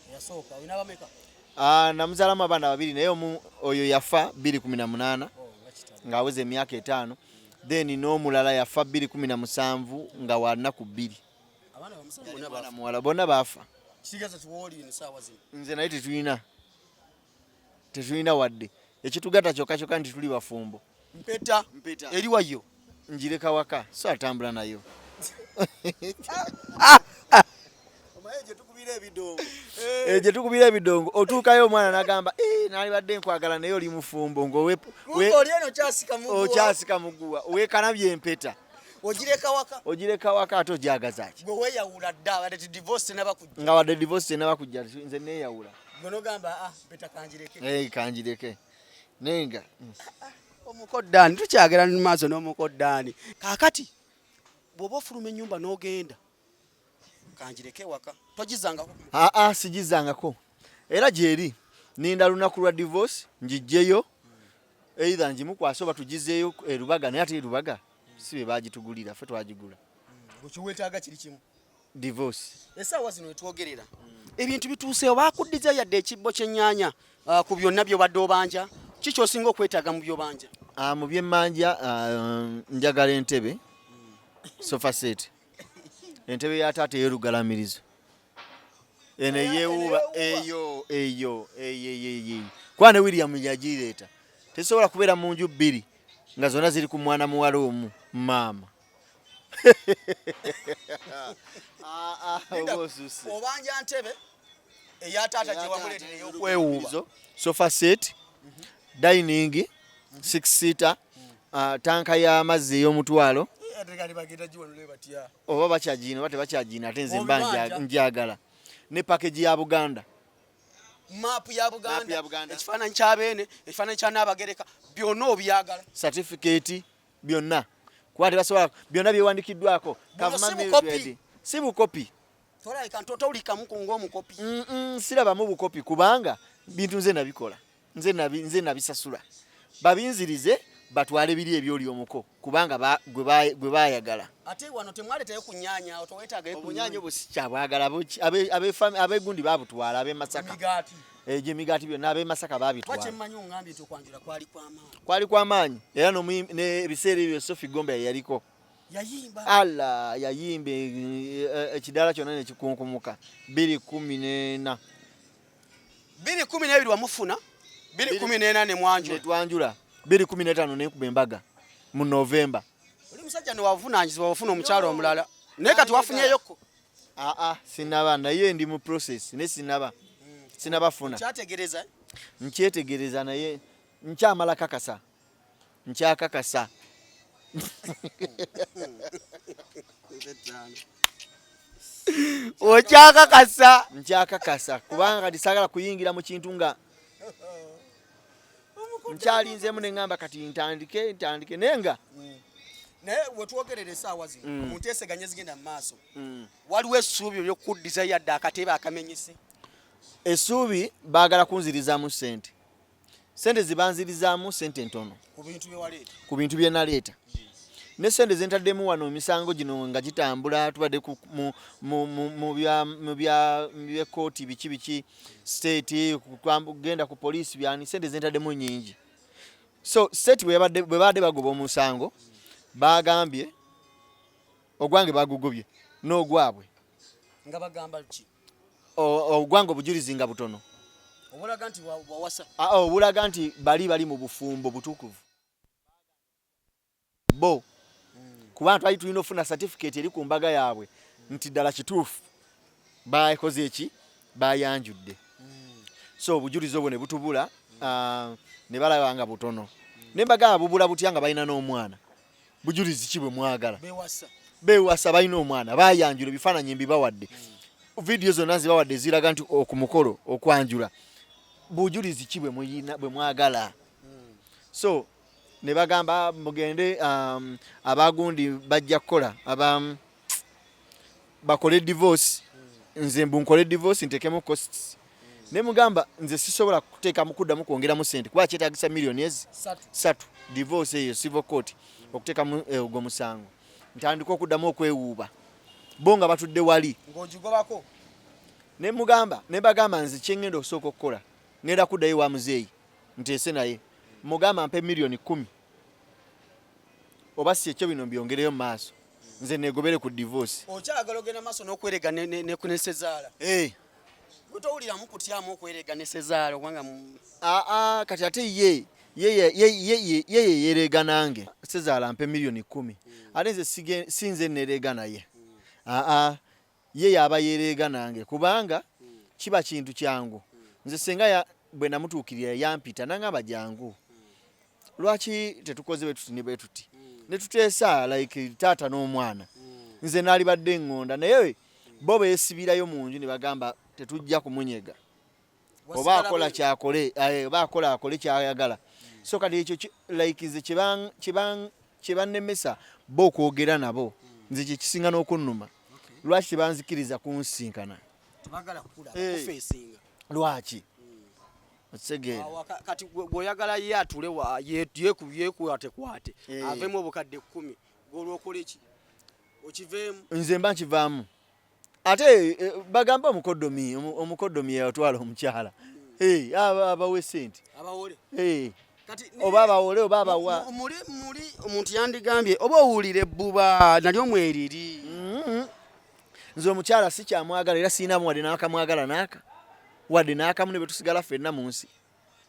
Speaker 2: Eyasooka olina bameka?
Speaker 1: Ah, namuzaalamu abaana babiri, naye omu oyo yafa 2018.
Speaker 2: Oh,
Speaker 1: Ng'aweza emyaka 5, then n'omulala yafa 2017 nga wa nnaku 2.
Speaker 2: Abaana bamusajja bonna
Speaker 1: Mwana
Speaker 2: bafa.
Speaker 1: muwala, bonna baafa.
Speaker 2: Kitegeeza tiwooli ensaawa zino.
Speaker 1: Nze naye tetulina wadde ekitugatta kyokka kyokka nti tuli bafumbo.
Speaker 2: Mpeta.
Speaker 1: Mpeta.
Speaker 2: Eri wayo.
Speaker 1: Njireka waka, so atambula nayo. Gye tukubira ebidongo otuukayo omwana n'agamba, nalibadde nkwagala naye oli mufumbo
Speaker 2: Oli eno okyasika muguwa.
Speaker 1: Okyasika muguwa, weekanabye empeta.
Speaker 2: Ogireka waka.
Speaker 1: Ogireka waka ate ogyagaza ki?
Speaker 2: Gwe weeyawula dda, wadde ti divorce tenaba kujja.
Speaker 1: Nga wadde divorce tenaba kujja, nze neeyawula.
Speaker 2: Gwe n'ogamba, mpeta kanjireke.
Speaker 1: Kanjireke. Naye nga,
Speaker 2: Omukoddaani, tukyagera mu maaso n'omukoddaani. Kaakati, bw'oba ofuluma ennyumba n'ogenda, kanjireke waka. Togizangako?
Speaker 1: Aa, sigizangako. Era gyeri, ninda lunaku lwa divorce, ngiggyeyo, either ngimukwase oba tugizeeyo e Lubaga, naye ate e Lubaga si be baagitugulira, ffe twagigula.
Speaker 2: Gwe kye weetaaga kiri kimu.
Speaker 1: Divorce.
Speaker 2: Essaawa zino wetwogerera, ebintu bituuseewo, baakuddiza yadde ekibbo ky'ennyaanya, ku byonna by'obadde obanja? Ki ky'osinga okwetaaga mu by'obanja?
Speaker 1: Mu byemmanja, njagala entebe, sofa set. Entebe ya taata ey'olugalamirizo. Eno eyeewuuba, eyo, eyo, eyo, eyo, eyo. Kuba ne William yagireeta. Tesobola kubeera mu nju bbiri nga zonna ziri ku mwana muwala omu, maama. Oba osusse.
Speaker 2: Obanja ntebe eya taata gye wamuleetera ey'okwewuuba.
Speaker 1: Sofa set, dining, 6 seater, tanka y'amazzi ey'omutwalo. Oba bakyagiina oba tebakyagiina, ate nze mba
Speaker 2: Obibanja.
Speaker 1: njagala. Ne package ya Buganda.
Speaker 2: Maapu ya
Speaker 1: Maapu ya
Speaker 2: Buganda,
Speaker 1: Buganda.
Speaker 2: ekifaananyi kya Beene, ekifaananyi kya Nnaabagereka, byonna obyagala.
Speaker 1: Certificate byonna. Kuba tebasobola, byonna byewandikiddwako.
Speaker 2: Buno
Speaker 1: Kavuma
Speaker 2: si
Speaker 1: Mildred.
Speaker 2: bukopi.
Speaker 1: Si bukopi.
Speaker 2: Tolabika towulikamu ku ng'omukopi.
Speaker 1: Sirabamu bukopi kubanga bintu nze nabikola. Nze nabisasula. Babinzirize batwale biri ebyoli omuko kubanga gwe baayagala.
Speaker 2: Ate wano temwaleetayo ku nnyaanya, toweetaagayo ku
Speaker 1: Obunyaanya
Speaker 2: nnyaanya.
Speaker 1: obwo sikyabwagala, abeegundi baabutwala, ab'e Masaka.
Speaker 2: Emigaati.
Speaker 1: Egyo emigaati byonna ab'e Masaka baabitwala.
Speaker 2: Kuba kyemmanyi oŋŋambye nti okwanjula kwali kw'amaanyi.
Speaker 1: Kwali kw'amaanyi era n'ebiseera ebyo Sophie Gomba yaliko.
Speaker 2: Yayimba.
Speaker 1: Ala, yayimba, ekidaala kyonna ne kikunkumuka. 2014.
Speaker 2: 2012 wamufuna, 2014 ne mwanjula.
Speaker 1: Ne twanjula. 2015 ne nkuba embaga mu November.
Speaker 2: Oli musajja ne wavunaanyizibwa wafuna omukyala omulala. Naye kati wafunyeeyokko?
Speaker 1: Aa, sinnaba, naye ndi mu process, naye sinnaba. Sinnabafuna.
Speaker 2: Nkyategereza?
Speaker 1: Nkyetegereza naye nkyamala kakasa. Nkyakakasa.
Speaker 2: Okyakakasa?
Speaker 1: Nkyakakasa kubanga kati saagala kuyingira mu kintu nga nkyalinzeemu ne ŋŋamba kati ntandike naye nga
Speaker 2: Naye wetwogerera essaawa zino, mu nteeseganya ezigenda mu maaso, waliwo essuubi ery'okuddiza yadde akatebe akamenyese?
Speaker 1: Essuubi baagala kunzirizaamu ssente. Ssente zibanzirizaamu ssente ntono.
Speaker 2: Ku bintu bye waleeta.
Speaker 1: Ku bintu bye naleeta. Ne ssente ze ntaddemu wano emisango gino nga gitambula, tubadde mu by'ekkooti biki biki, state, kugenda ku poliisi byani, ssente ze ntaddemu nnyingi. So state bwe babadde bagoba omusango, bagambye ogwange bagugobye n'ogwabwe.
Speaker 2: Nga bagamba ki?
Speaker 1: Ogwange obujulizi nga butono.
Speaker 2: Obulaga nti wawasa.
Speaker 1: Aa, obulaga nti bali mu bufumbo butukuvu. Bo. Kubanga twali tulina okufuna certificate eri ku mbaga yaabwe nti ddala kituufu. Bakoze eki? Bayanjudde. So obujulizi obwo ne butubula, ne balaba nga butono. Ne mbagamba bubula butya nga balina n'omwana. Bujulizi ki bwe mwagala?
Speaker 2: Beewasa.
Speaker 1: Beewasa, balina omwana, bayanjula, ebifaananyi mbibawadde. Vidiyo zonna zibawadde ziraga nti ku mukolo okwanjula. Bujulizi ki bwe mwagala? So ne bagamba mugende, abagundi bajja kukola, bakole divorce. Nze mbu nkole divorce nteekemu costs. Ne mugamba nze sisobola kuteekamu kuddamu kwongeramu ssente kuba kyetaagisa miliyoni ezi
Speaker 2: Ssatu.
Speaker 1: 3 divorce eyo civil court okuteekamu, ogwo musango. Ntandika okuddamu okwewuuba, bo nga batudde wali.
Speaker 2: Ng'ogigobako.
Speaker 1: Ne mugamba, ne bagamba, nze kyengenda okusooka okukola, ngenda kuddayo ewa muzeeyi nteese naye, mugamba mpe 10 million, oba si ekyo bino mbyongereyo mu maaso, nze negobere ku divorce.
Speaker 2: Okyagala ogenda maaso n'okwerega ne sezaala?
Speaker 1: Hey.
Speaker 2: Gwe towuliramu kutyamu okwerega ne sezaala obanga
Speaker 1: Aa, kati ate ye ye ye ye ye ye ye yeerega nange. Sezaala mpe 10 million, ate nze sinze neerega naye. Aa, ye yaba yeerega nange, kubanga kiba kintu kyangu. Nze senga bwe namutuukirira yampita nangamba, "Jangu, lwaki tetukoze bwe tuti ne bwe tuti?" Ne tuteesa like taata n'omwana. Nze naalibadde ŋŋonda, naye bo beesibirayo mu nju ne bagamba tetujja kumunyega, oba akola kyakole, oba akola akole kyayagala. So kati ekyo like nze kyebannemesa bo okwogera nabo, nze kyekisinga n'okunnuma. Lwaki tebanzikiriza kunsinkana?
Speaker 2: Tebagala kukulaba.
Speaker 1: Kufeesinga. Lwaki? Okitegeera?
Speaker 2: Kati gweoyagala ye atule yeekwatekwate avemu obukadde 10, gwolwokola eki okiveemu?
Speaker 1: Nze mba nkivaamu. Ate bagambe omukoddomi, omukoddomi yatwala omukyala. Abawe sente.
Speaker 2: Abawole. Kati
Speaker 1: oba abawole oba abawa.
Speaker 2: Muli omuntu yandigambye oba owulira ebbuba nalyo mweriri.
Speaker 1: Nze omukyala sikyamwagala, era siinamu wadde n'akamwagala n'aka wadde n'akamu. Ne bwe tusigala ffenna mu nsi,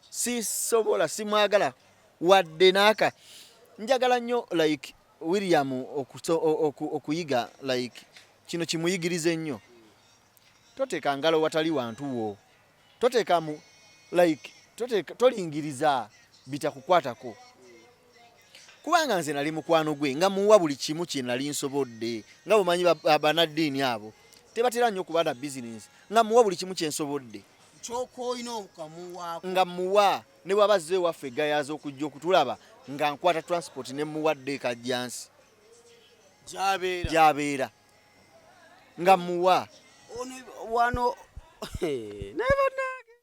Speaker 1: sisobola, simwagala wadde n'aka. Njagala nnyo like William okuyiga, like kino kimuyigirize nnyo: toteeka ngalo watali wantu wo, toteekamu like toteeka, tolingiriza bitakukwatako. Kubanga nze nali mukwano gwe nga muwa buli kimu kye nali nsobodde, nga bwemanyi bannaddiini abo tebatera nnyo kuba na bizinensi, nga muwa buli kimu kye nsobodde.
Speaker 2: Kyoka olina okamuwaako.
Speaker 1: Nga muwa, ne bwaba azze ewaffe egayaza okujja okutulaba, nga nkwata transport ne muwadde ekajjansi.
Speaker 2: Gyabeera.
Speaker 1: Gyabeera, nga muwa.
Speaker 2: Ono wano naye bannange,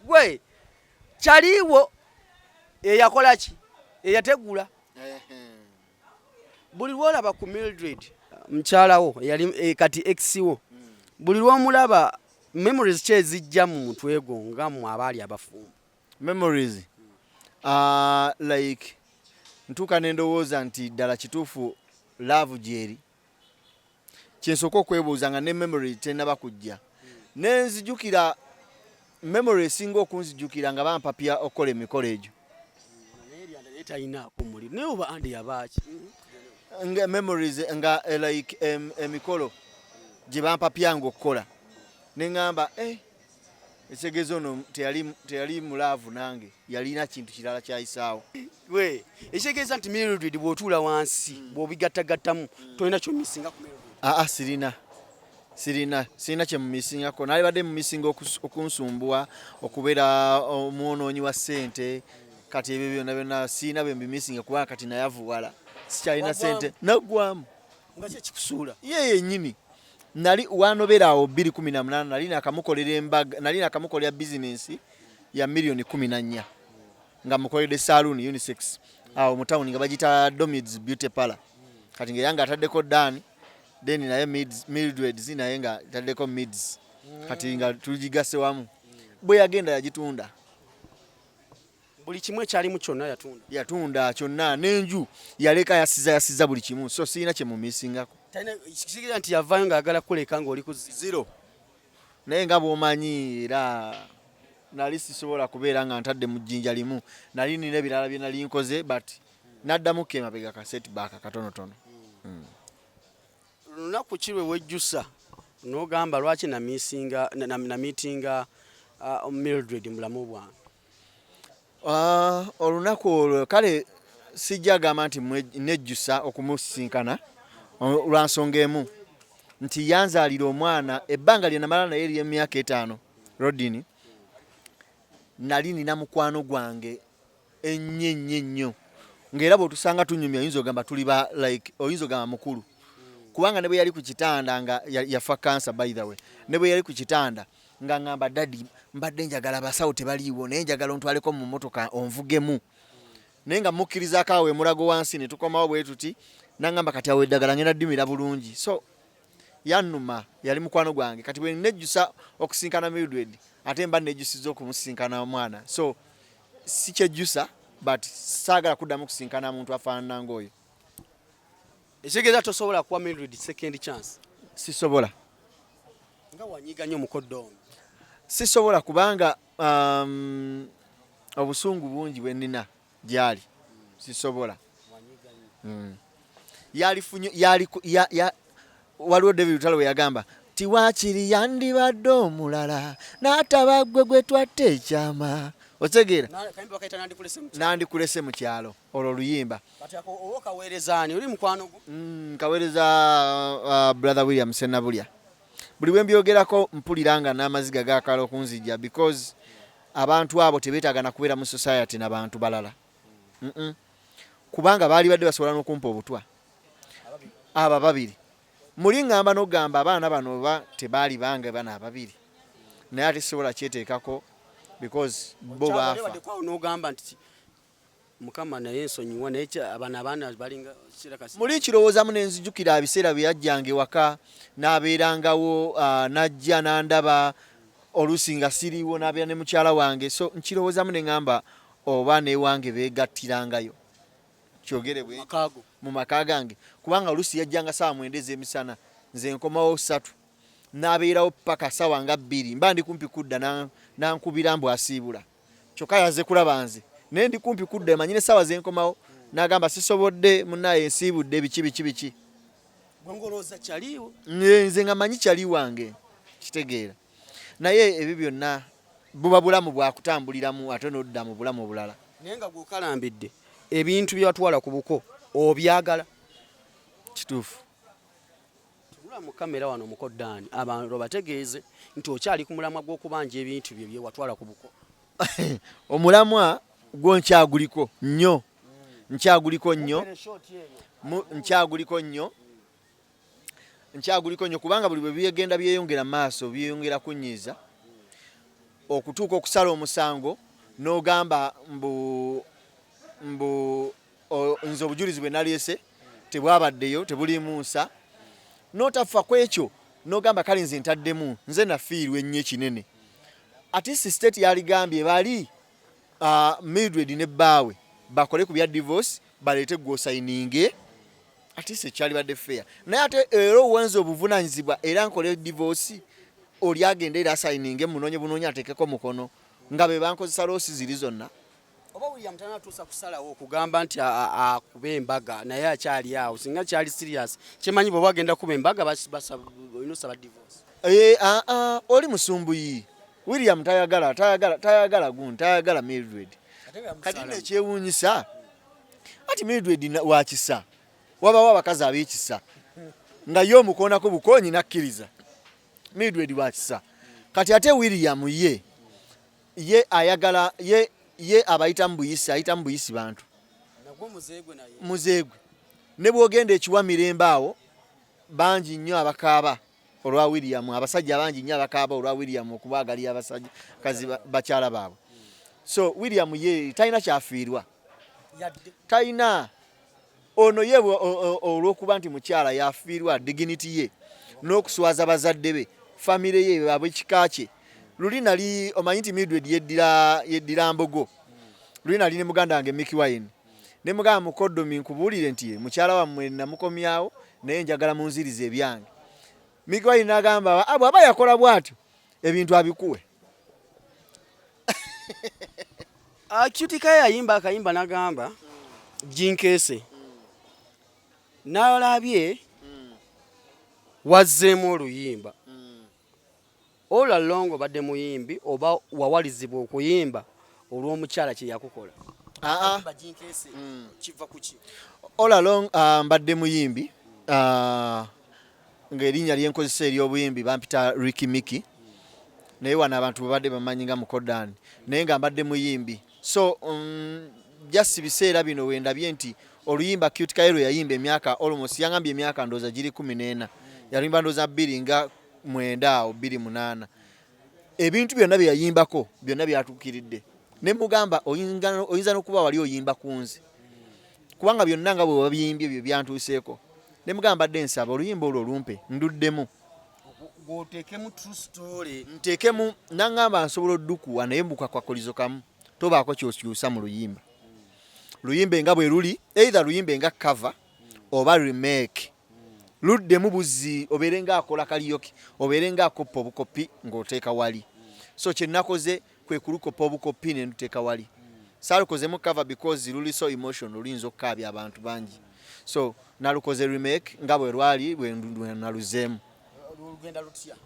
Speaker 2: gwe kyaliwo eyakola ki, eyategula buli lwolaba ku Mildred mukyalawo eyali kati ex wo, buli lwomulaba memories ki ezijja mu mutwe gwo nga mmwe abaali abafumbo?
Speaker 1: Memories, like ntuuka nendowooza nti ddala kituufu love gyeri. Kyensooka okwebuuza nga ne memory tenaba kujja, nenzijukira memory esinga okunzijukira nga bampapya okukola emikolo egyo.
Speaker 2: Naye eryanda naye talinaako muliro, naye oba andi yabaaki?
Speaker 1: Nga memories nga like emikolo gye bampapyanga okukola, neŋŋamba ekitegeeza ono teyali mu love nange, yalina kintu kirala kyayisaawo.
Speaker 2: We ekitegeeza nti Mildred bw'otuula wansi bw'obigattagattamu tolina kyomisinga ku Mildred?
Speaker 1: Aa, sirina kyemumisingako. Nalibadde mumisinga okunsumbuwa, okubeera omwonoonyi wa ssente. Kati ebyo byonna byonna sirina bwe mbimisinga, kubanga kati nayavuwala, sikyalina.
Speaker 2: Waggwamu?
Speaker 1: Ssente naggwamu.
Speaker 2: Nga ki ekikusuula?
Speaker 1: Ye yennyini. Nali wanobera awo 2018, nali nakamukolera embaga, nali nakamukolera bizinensi ya 14 million, nga mukoledde saloon unisex awo mu town nga bagita Domids Beauty Parlor. Kati nga era nga ataddeko Dan, then naye Mildreds, naye nga ataddeko Mids, kati nga tugigase wamu. Bwe yagenda yagitunda.
Speaker 2: Buli kimu ekyalimu kyonna yatunda?
Speaker 1: Yatunda kyonna, n'enju yaleka yasiza, yasiza buli kimu. So sirina kyemumisingako.
Speaker 2: Kitegeeza nti yavaayo ng'ayagala kuleka ng'oli ku
Speaker 1: zero. Naye nga bw'omanyi, era nali sisobola kubeera nga ntadde mu jjinja limu, nali nina ebirala bye nali nkoze, but naddamu ko emabega ka setback katonotono.
Speaker 2: Lunaku ki lwe wejjusa n'ogamba lwaki namisinga namitinga Mildred mu bulamu bwange?
Speaker 1: Olunaku olwo kale sijja gamba nti nejjusa okumusisinkana, lwa nsonga emu nti yanzaalira omwana. Ebbanga lye namala naye ery'emyaka 5, Rodini, nali nina mukwano gwange ennyo ennyo ennyo, ng'era bw'otusanga tunyumya oyinza ogamba tuli ba like oyinza ogamba mukulu, kubanga ne bwe yali ku kitanda nga yafa kansa, by the way, ne bwe yali ku kitanda nga ngamba, "Daddy, mbadde njagala, abasawo tebaliiwo, naye njagala ontwaleko mu motoka onvugemu." Naye nga mukkirizaako awo emulago wansi ne tukomawo bwe tuti, nangamba kati awo eddagala ngenda ddimira bulungi. So yannuma, yali mukwano gwange. Kati bwe nejjusa okusinkana Mildred, ate mba nejjusiza okumusinkana omwana, so sikyejjusa, but saagala kuddamu kusinkana muntu afaanana ng'oyo.
Speaker 2: Ekitegeeza tosobola kuwa Mildred second chance?
Speaker 1: Sisobola.
Speaker 2: Nga wanyiga nnyo mukoddo ono.
Speaker 1: Sisobola, kubanga obusungu bungi bwe nnina gyali, sisobola. Yalifunye yali ya, waliwo David Lutalo bwe yagamba ti waakiri yandibadde omulala n'ataba gwe gwe twatta ekyama, otegeera?
Speaker 2: Kayimba bakayita Nandikulese mu Kyalo.
Speaker 1: Nandikulese mu Kyalo, olwo oluyimba.
Speaker 2: Kati ako oba okaweerezaani oli mukwano gwo?
Speaker 1: Kaweereza brother William Senabulya. Buli bwe mbyogerako mpulira nga n'amaziga gaakala okunzija, because abantu abo tebeetaaga na kubeera mu society nabantu balala. Kubanga baali badde basobola n'okumpa obutwa abo ababiri. Muli ŋŋamba n'okugamba abaana bano oba tebaali bange bano ababiri, naye ate sisobola kyeteekako because bo baafa.
Speaker 2: Baddekwawo n'ogamba nti Mukama naye nsonyiwa, naye abano abaana balinga kiraka.
Speaker 1: Muli nkirowoozamu ne nzijukira ebiseera bye yajjanga ewaka n'abeerangawo, n'ajja n'andaba oluusi nga siriiwo, n'abeera ne mukyala wange. So nkirowoozamu ne ŋŋamba oba n'ewange beegattirangayo, kyogere bwe
Speaker 2: Makaago.
Speaker 1: Mu maka gange, kubanga oluusi yajjanga saawa 9 ez'emisana, nze nkomawo 3, n'abeerawo paka saawa nga 2, mba ndi kumpi kudda n'ankubira mbu asiibula, kyokka yaze kulaba nze, naye ndi kumpi kudda, manyi n'essaawa zenkomawo, n'agamba sisobodde munnaye, nsiibudde, biki biki biki.
Speaker 2: Gwe ng'olowooza kyaliiwo.
Speaker 1: Nze nga manyi kyali wange, kitegeera? Naye ebyo byonna buba bulamu bwakutambuliramu ate n'odda mu bulamu obulala.
Speaker 2: Naye nga gweokalambidde ebintu bye watwala ku buko obyagala?
Speaker 1: Kituufu.
Speaker 2: Tunula mu kamera wano, mukoddaani, abantu bategeeze nti okyali ku mulamwa gw'okubanja ebintu bye byewatwala ku buko.
Speaker 1: Omulamwa gwo nkyaguliko nnyo, nkyaguliko nnyo, nkyaguliko nnyo, nkyaguliko nnyo, kubanga buli bwe byegenda byeyongera mu maaso byeyongera kunyiiza okutuuka okusala omusango n'ogamba mbu nze obujulizi bwe naleese tebwabaddeyo, tebuliimu nsa, n'otafa ku ekyo n'ogamba kale nze ntaddemu, nze nafiirwa ennyo ekinene. At least state yaligambye bali Mildred ne bbaawe bakole ku bya divorce, baleete gwosayininge, at least ekyalibadde fair. Naye ate era owenza obuvunanyizibwa era nkole divorce, oli agende era asayininge, munoonye bunoonya ateekeko mukono nga be bankozesa loss ziri zonna.
Speaker 2: Oba William tanatuusa kusalawo okugamba nti akuba embaga, naye akyali awo. Singa kyali serious, kyemanyi bw'oba agenda kuba embaga olina osaba divorce.
Speaker 1: Eh, ah, ah, oli musumbuyi William tayagala, tayagala, tayagala gundi, tayagala Mildred. Kati nno ekyewuunyisa ati Mildred wa kisa, wabawo abakazi ab'ekisa nga ye omukoonako bukoonyi nakkiriza. Mildred wa kisa. Kati ate William ye ayagala ye abayita mu buyisi, ayita mu buyisi bantu.
Speaker 2: Nagwo muzeegwe naye.
Speaker 1: Muzeegwe. Ne bw'ogenda ekiwa mirembe awo, bangi nnyo abakaaba olwa William, abasajja bangi nnyo abakaaba olwa William okubaagalira abasajja kazi bakyala baabwe. So William ye talina kyafiirwa.
Speaker 2: Yadde.
Speaker 1: Talina. Ono ye olw'okuba nti mukyala yafiirwa dignity ye n'okuswaza bazadde be, famire ye, ab'ekika kye. Luli nali omanyi nti Mildred yeddira mbogo. Luli nali ne muganda wange Mickey Wine. Ne mugamba mukoddomi nkubuulire nti mukyala wammwe namukomyawo, naye njagala munzirize ebyange. Mickey Wine n'agamba bw'aba yakola bw'atyo ebintu abikuwe.
Speaker 2: Qute Kaye yayimba akayimba n'agamba jinkeese n'alabye wazzeemu oluyimba. All along obadde muyimbi oba wawalizibwa okuyimba olw'omukyala kye yakukola?
Speaker 1: Aa.
Speaker 2: Jinkeese kiva ku ki?
Speaker 1: All along mbadde muyimbi, ng'erinnya lyenkozesa ery'obuyimbi bampita Ricky Mickey, naye wano abantu bwe badde bamanyi nga Mukodani, naye nga mbadde muyimbi. So just biseera bino wendabye nti oluyimba Qute Kaye lwe yayimba emyaka almost, yangambye emyaka ndowooza giri 14, yaluyimba ndowooza bbiri nga mwenda awo, 2008, ebintu byonna bye yayimbako byonna byatuukiridde. Ne mugamba oyinza n'okuba wali oyimba ku nze, kubanga byonna nga bwe wabiyimbye byo byantuuseeko. Ne mugamba mbadde nsaba oluyimba olwo olumpe nduddemu,
Speaker 2: gwoteekemu true story.
Speaker 1: Nteekemu. Naŋŋamba nsobola oddukuwa, naye mbukakwakkulizo kamu, tobaako kyokyusa mu luyimba. Luyimbe nga bwe luli, either luyimbe nga cover oba remake, luddemu buzzi, obeere ngaakola karaoke, obeere ngaakoppa obukopi ng'oteeka wali. So kye nakoze kwe kulukopa obukopi ne nduteeka wali. Saalukozemu cover because luli so emotional, luyinza okukaabya abantu bangi. So nalukoze remake nga bwe lwali bwe naluzeemu.
Speaker 2: Lugenda lutya?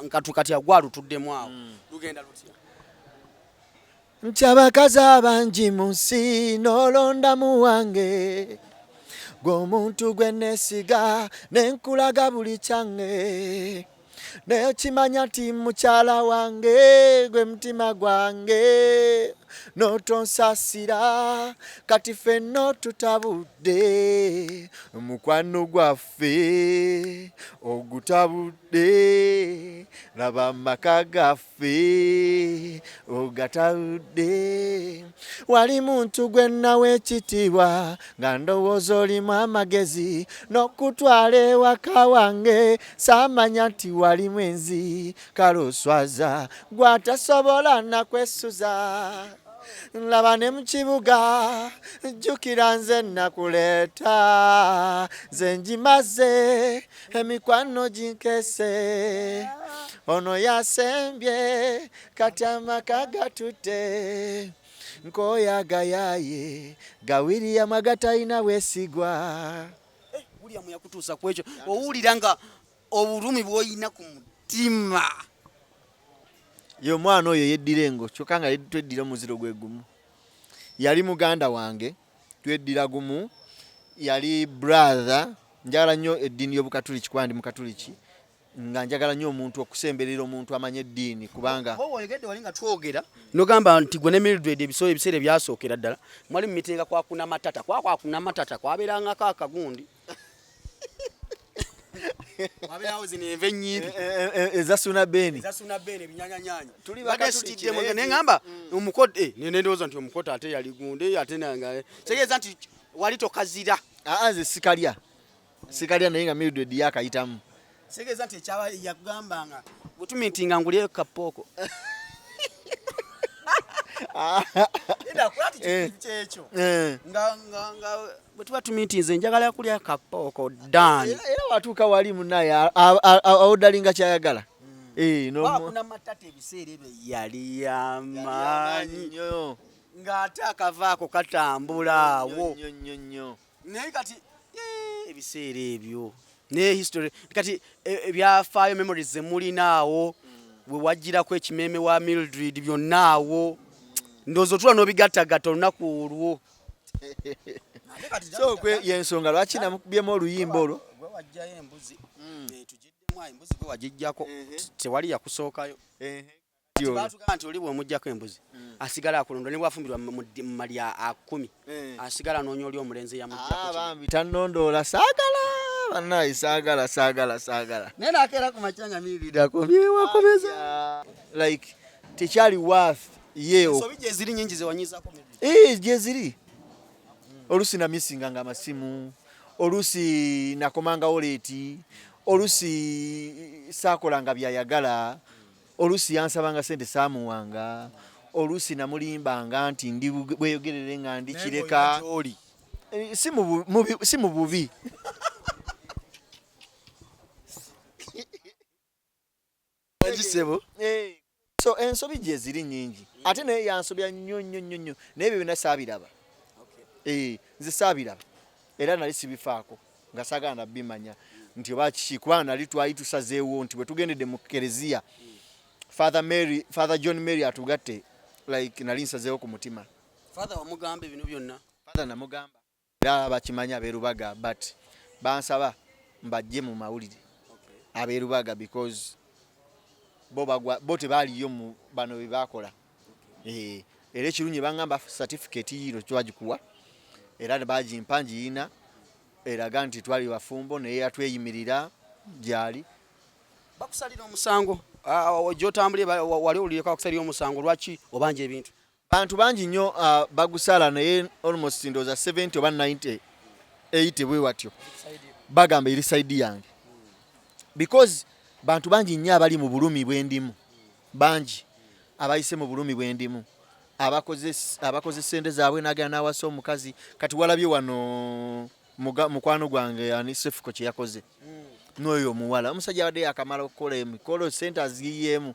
Speaker 2: Nga kati agwalutuddemu awo, lugenda lutya?
Speaker 1: Nti abakazi abangi mu nsi, n'olondamu wange, gw'omuntu gwe neesiga, ne nkulaga buli kyange, naye kimanya nti mukyala wange gwe mutima gwange, n'otonsasira. Kati ffenna otutabudde, omukwano gwaffe ogutabudde, laba amaka gaffe ogatabudde. Wali muntu gwe nnawa ekitiibwa, nga ndowooza olimu amagezi, n'okutwala ewaka wange saamanya nti wali mwenzi. Kale oswaza gw'atasobola nakwesuza, laba ne mu kibuga. Jjukira nze nakuleeta, nze ngimaze emikwano ginkese, ono yasembye, kati amaka gatutte nkoyagayaye ga William agatalina bwesigwa.
Speaker 2: William yakutuusa ku ekyo, owulira nga obulumi bw'olina ku mutima.
Speaker 1: Ye omwana oyo yeddira engo, kyokka nga tweddira omuziro gwe gumu. Yali muganda wange, tweddira gumu, yali brother. Njagala nnyo eddiini y'Obukatuliki kuba ndi Mukatuliki, nga njagala nnyo omuntu okusemberera omuntu amanye eddiini kubanga
Speaker 2: Oba oyogedde wali nga twogera nogamba nti gwe ne Mildred ebisolo ebiseera ebyasookera ddala mwali mumitenga kwakuna matata, kwakwakuna matata kwabeerangako akagundi, wabeerawo zino enva ennyimpi.
Speaker 1: Eza Suna Beni.
Speaker 2: Ezasuna bene, ebinyanyanyanya.
Speaker 1: Tuli
Speaker 2: Badde
Speaker 1: Bakatuliki,
Speaker 2: sitiddemu,
Speaker 1: naye
Speaker 2: ne ŋŋamba omukote, ne ndowooza nti omukote ate yali gundi, ate nanga kitegeeza nti wali tokazira.
Speaker 1: Aa, nze sikalya, sikalya, naye nga Mildred yakayitamu.
Speaker 2: Kitegeeza nti ekyaba yakugambanga bwe tumitinga ngulyeyo kapooko. Kyekyo. Nga bwe tuba tumitinze njagala kulya kapooko dan.
Speaker 1: Era watuuka wali munaye awodalinga kyayagala.
Speaker 2: Wakuna matata ebiseera ebyo yali yamaanyi.
Speaker 1: Nnyo.
Speaker 2: Ng'ate akavaako katambula awo.
Speaker 1: Nnyo nnyo nnyo.
Speaker 2: Naye kati ebiseera ebyo ne history kati ebyafaayo, memories zemulinaawo, we wagirako ekimeeme wa Mildred, byonna awo ndowooza otula n'obigattagatta olunaku olwo.
Speaker 1: So yensonga lwaki namukubyemu oluyimba olwo.
Speaker 2: Gwe wajjayo embuzi, tugiddemu awo embuzi, gwe wagijjako, tewali yakusookayo. Batugamba nti oli bw'omuggyako embuzi asigala akulonda, ne bwafumbirwa mu malya akumi asigala anoonya oli omulenzi eyamuggyako.
Speaker 1: Bambi tannondoola, saagala bannaye, saagala, saagala, saagala.
Speaker 2: Naye nakeera ku makya nga Mildred akomyewo akomeza.
Speaker 1: Like tekyali worth ye.
Speaker 2: Ensobi gye ziri nyingi zewanyizaako Mildred.
Speaker 1: Gye ziri. Oluusi namisinganga amasimu, oluusi nakomangawo late, oluusi saakolanga byayagala, oluusi yansabanga sente saamuwanga, oluusi namulimbanga nti ndi bweyogerere nga ndi Kireka.
Speaker 2: Gy'oli.
Speaker 1: Si mu bubi.
Speaker 2: Gisebo.
Speaker 1: So ensobi gye ziri nyingi, ate naye yansobya nnyo nnyo nnyo nnyo, naye ebyo byonna saabiraba. Nze saabiraba era nali sibifaako, nga saagala nabimanya nti oba kiki, kubanga nali twali tusazeewo nti bwe tugendedde mu kereziya, Father Mary, Father John Mary atugatte, like nali nsazeewo ku mutima.
Speaker 2: Father wamugamba ebino byonna?
Speaker 1: Father namugamba, era bakimanyi abeerubaga, but bansaba mbajje mu mawulire abeerubaga because bo bagwa bo tebaaliyo mu bano bye bakola. Era ekirungi baŋŋamba certificate yiino twagikuwa, era ne bagimpa ngiyina, eraga nti twali bafumbo, naye yatweyimirira gyali.
Speaker 2: Bakusalira omusango. Gyotambulye wali owulireko akusalira omusango lwaki obanja ebintu?
Speaker 1: Bantu bangi nnyo bagusala, naye almost ndowooza 70 oba 90 80 bwe watyo bagamba eri side yange, because bantu bangi nnyo abali mu bulumi bwendimu, bangi abayise mu bulumi bwendimu, abakoze sente zaabwe nagenda nawasa omukazi. Kati walabye wano mukwano gwange ani, Sefuko, kye yakoze n'oyo omuwala. Omusajja abadde yakamala okukola emikolo, sente aziyiyeemu.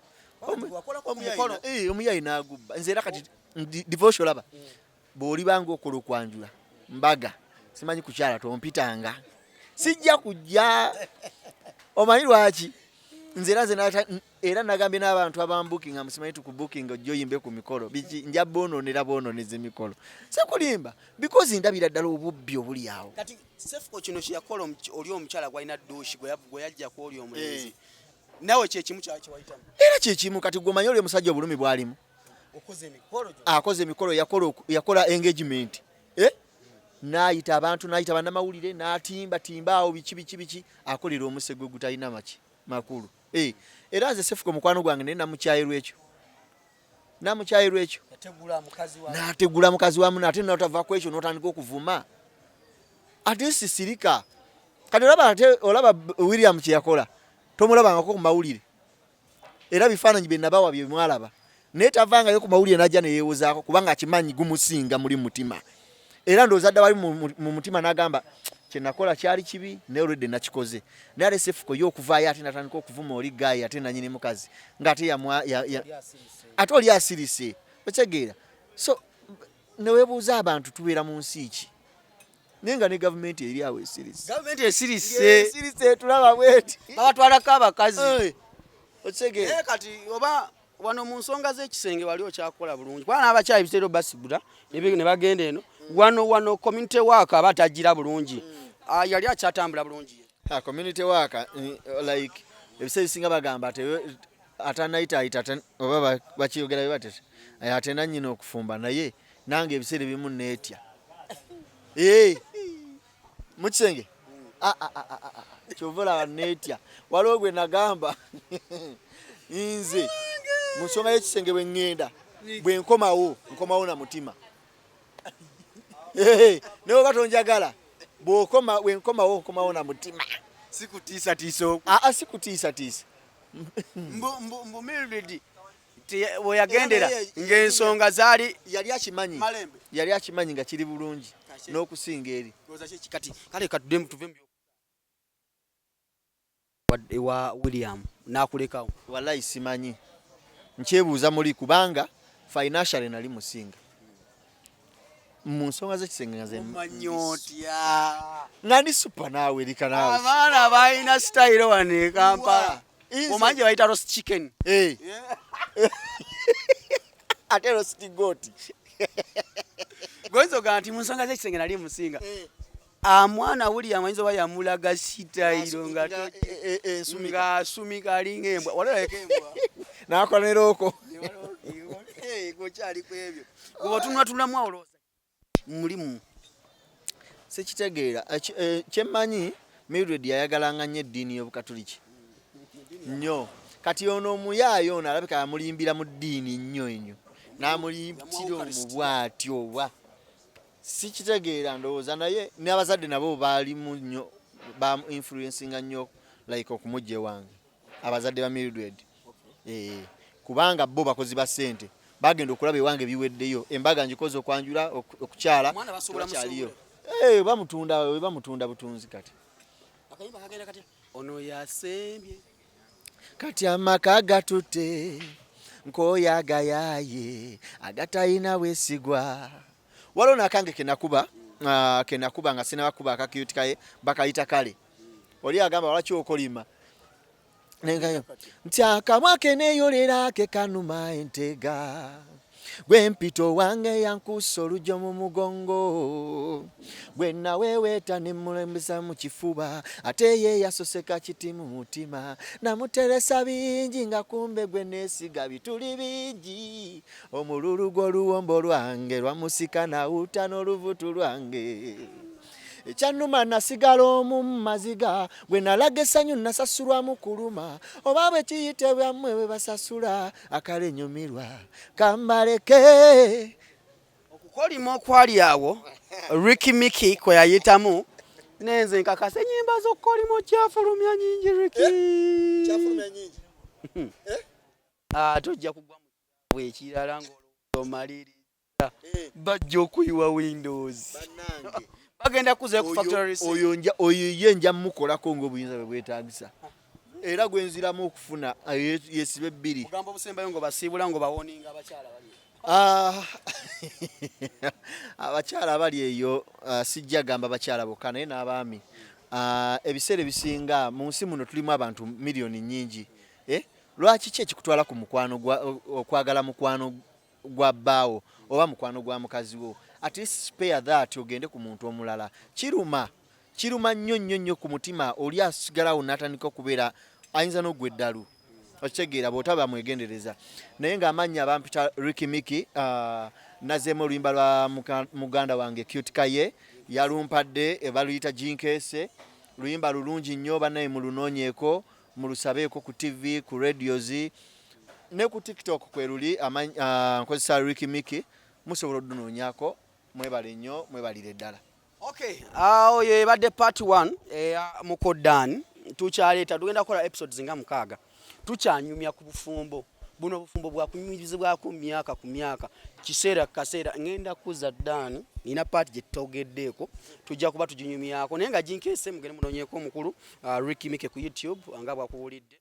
Speaker 1: Omuyayi n'agubba. Nze era kati divorce, olaba bw'olibanga okola okwanjula mbaga, simanyi kukyala, tompitanga, sijja kujja. Omanyi lwaki? Nze era nze era nagambye n'abantu abambukinga, musimanyi tukubukinga ojja oyimbe ku mikolo biki, nja boononera boononeza emikolo, sekulimba, because ndabira ddala obubbi obuli awo.
Speaker 2: Kati Sefuko kino kyeyakola oli omukyala gwalina duushi gwe yajjako oli omulenzi, nawe kyekimu kyewayitamu?
Speaker 1: Era kyekimu. Kati gwe omanyi oli omusajja obulumi bwalimu.
Speaker 2: Okoze emikolo gyo.
Speaker 1: Akoze emikolo, yakola engagement, eh? N'ayita abantu, n'ayita bannamawulire, n'atimba timba awo biki biki biki, akolera omusego gutalina maki makulu, eh. Era nze Sefuko mukwano gwange, naye namukyayirwa ekyo, namukyayirwa ekyo.
Speaker 2: Yategula mukazi wa
Speaker 1: N'ategula mukazi wa muno, ate notava ku ekyo n'otandika okuvuma. Ate sisirika. Kati olaba, ate olaba William kye yakola, tomulabangako ku mawulire, era bifaananyi bye nabawa bye mwalaba, naye tavangayo ku mawulire n'ajja neyeewozaako, kubanga akimanyi gumusinga muli mutima. Era ndowooza dda wali mu mutima n'agamba kyenakola kyali kibi, naye olwedde nakikoze. Naye ate Sefuko ye okuvaayo ate natandika okuvuma oli guy, ate nanyini mukazi ng'ate yamwa ate oli asirise, okitegeera? So neweebuuza abantu tubeera mu nsi ki, naye nga ne gavumenti eri awo esirise.
Speaker 2: Gavumenti esirise.
Speaker 1: Esirise, tulaba bweti.
Speaker 2: Babatwalako abakazi.
Speaker 1: Okitegeera?
Speaker 2: Naye kati oba wano mu nsonga z'ekisenge wali okyakola bulungi, kubanga n'abakyala ebiseera basibula ne bagenda eno wano wano community work aba tagira bulungi. Ah, yali akyatambula bulungi?
Speaker 1: Ah, community work, like ebiseera ebisinga bagamba atanayitaayita oba bakiyogera bwe batete, ate nannyina okufumba, naye nange ebiseera ebimu neetya. Eh, mu kisenge. Ah, ah, ah, ah, ah. Kyova olaba neetya. Waliwo gwe nagamba, nze mu nsonga y'ekisenge bwe ŋŋenda, bwe nkomawo, nkomawo na mutima. Eh, naye oba tonjagala, bw'okoma, bwe nkomawo, nkomawo na mutima.
Speaker 2: Sikutiisatiisa okwo?
Speaker 1: Aa, sikutiisatiisa.
Speaker 2: Mbu Mildred we yagendera
Speaker 1: Era naye
Speaker 2: ng'ensonga zaali
Speaker 1: yali akimanyi.
Speaker 2: Malembe.
Speaker 1: Yali akimanyi nga kiri bulungi n'okusinga eri.
Speaker 2: Ndowooza ki kati? Kale katudde tuve mu ewa William n'akulekawo.
Speaker 1: Wallahi simanyi, nkyebuuza muli, kubanga financially nali musinga mu nsonga z'ekisenge nga
Speaker 2: Omanyi otya?
Speaker 1: Nga ndi super naawe, erika naawe.
Speaker 2: Abaana balina sitayiro wano e Kampala. Omanyi gye bayita roast chicken?
Speaker 1: Eh. Ate roast goat.
Speaker 2: Goyinza ogamba nti mu nsonga z'ekisenge nali musinga. Amwana William ayinza oba yamulaga sitayiro nga
Speaker 1: Ensumika.
Speaker 2: Ng'asumika alinga embwa. Wali olabeko embwa?
Speaker 1: Nakola ne looko.
Speaker 2: Gokyali ku ebyo, gwe otunulatunulamu awo, olowooza mulimu?
Speaker 1: Sikitegeera. Kyemmanyi Mildred yayagalanga nnyo eddiini y'Obukatuliki nnyo. Kati ono omuyaayo ono alabika yamulimbira mu ddiini nnyo ennyo, n'amulimbira omwo bw'atyo, oba sikitegeera. Ndowooza naye n'abazadde nabo baalimu nnyo, bamu influencinga nnyo, like okumujja ewange, abazadde ba Mildred. Kubanga bo bakozi ba ssente, bagenda okulaba ewange biweddeyo, embaga ngikoze, okwanjula, okukyala
Speaker 2: Omwana basobola
Speaker 1: tebakyaliyo.
Speaker 2: Musuubula?
Speaker 1: Eh, bamutunda, bamutunda butunzi kati.
Speaker 2: Akayimba kagenda kati ono yasembye.
Speaker 1: Kati amaka gatutte nkoya agayaye agatayina bwesigwa. Waliwo nakange kenakuba, kenakuba nga sinabakuba akakiyuti kaye bakayita kale oli agamba lwaki okolima. Nengayo nti akamwa keneyolera ke kanuma entega, gwe mpito wange yankusa olugyo mu mugongo, gwe naweweeta ne mulembesa mu kifuba, ate ye yasoseka kiti mu mutima, namuteresa bingi nga kumbe gwe neesiga bituli bingi, omululu gw'oluwombo lwange lwamusika nawuta n'oluvutu lwange. Ekyannuma nasigala omu mu maziga, gwe nalaga essanyu nasasulwamu kuluma. Oba bwe kiyite byammwe bwe basasula, akale nyumirwa kambaleke.
Speaker 2: Okukolima okwali awo Ricky Micky kwe yayitamu, nenze nkakasa ennyimba z'okukolima okyafulumya nyingi, Ricky. Ate ojja kugwa mu ekirala ng'olowooza omaliriza, bajja okuyiwa windows, bagenda kuza ku factory reset.
Speaker 1: Oyo ye nja mukolako ng'obuyinza bwe bwetaagisa, era gwe nziramu okufuna yesiba ebbiri.
Speaker 2: Obugambo obusembayo ng'obasiibula, ng'obawoninga abakyala bali.
Speaker 1: Ah, abakyala abali eyo, sijja gamba bakyala bokka naye n'abaami. Ebiseera ebisinga mu nsi muno tulimu abantu miliyoni nnyingi, eh? Lwaki ki ekikutwala ku mukwano gwa okwagala mukwano gwa bbaawo oba mukwano gwa mukazi wo? At least spare that, ogende ku muntu omulala. Kiruma, kiruma nnyo nnyo nnyo ku mutima. Oli asigalawo n'atandika okubeera, ayinza n'ogwa eddalu, okitegeera, bw'otaba mwegendereza. Naye ng'amannya bampita Ricky Micky. Nazeemu oluyimba lwa muganda wange Cute Kaye, yalumpadde, baluyita Jinkeese. Luyimba lulungi nnyo, bannaye, mulunoonyeeko, mulusabeeko ku TV, ku radios ne ku TikTok kwe luli. Nkozesa Ricky Micky, musobola odunoonyako. Mwebale nnyo, mwebalire ddala.
Speaker 2: Okay, awo yebadde part 1 eya Muko Dan. Tukyaleeta, tugenda kukola episodes nga 6. Tukyanyumya ku bufumbo buno, obufumbo bwakunyumizibwako myaka ku myaka, kiseera ku kaseera. Ngenda kuza Dan, nina part gye tutogeddeeko, tujja kuba tuginyumyako, naye nga Jinkeese mugende munoonyeeko omukulu Ricky Micky ku YouTube nga bwakuwulidde.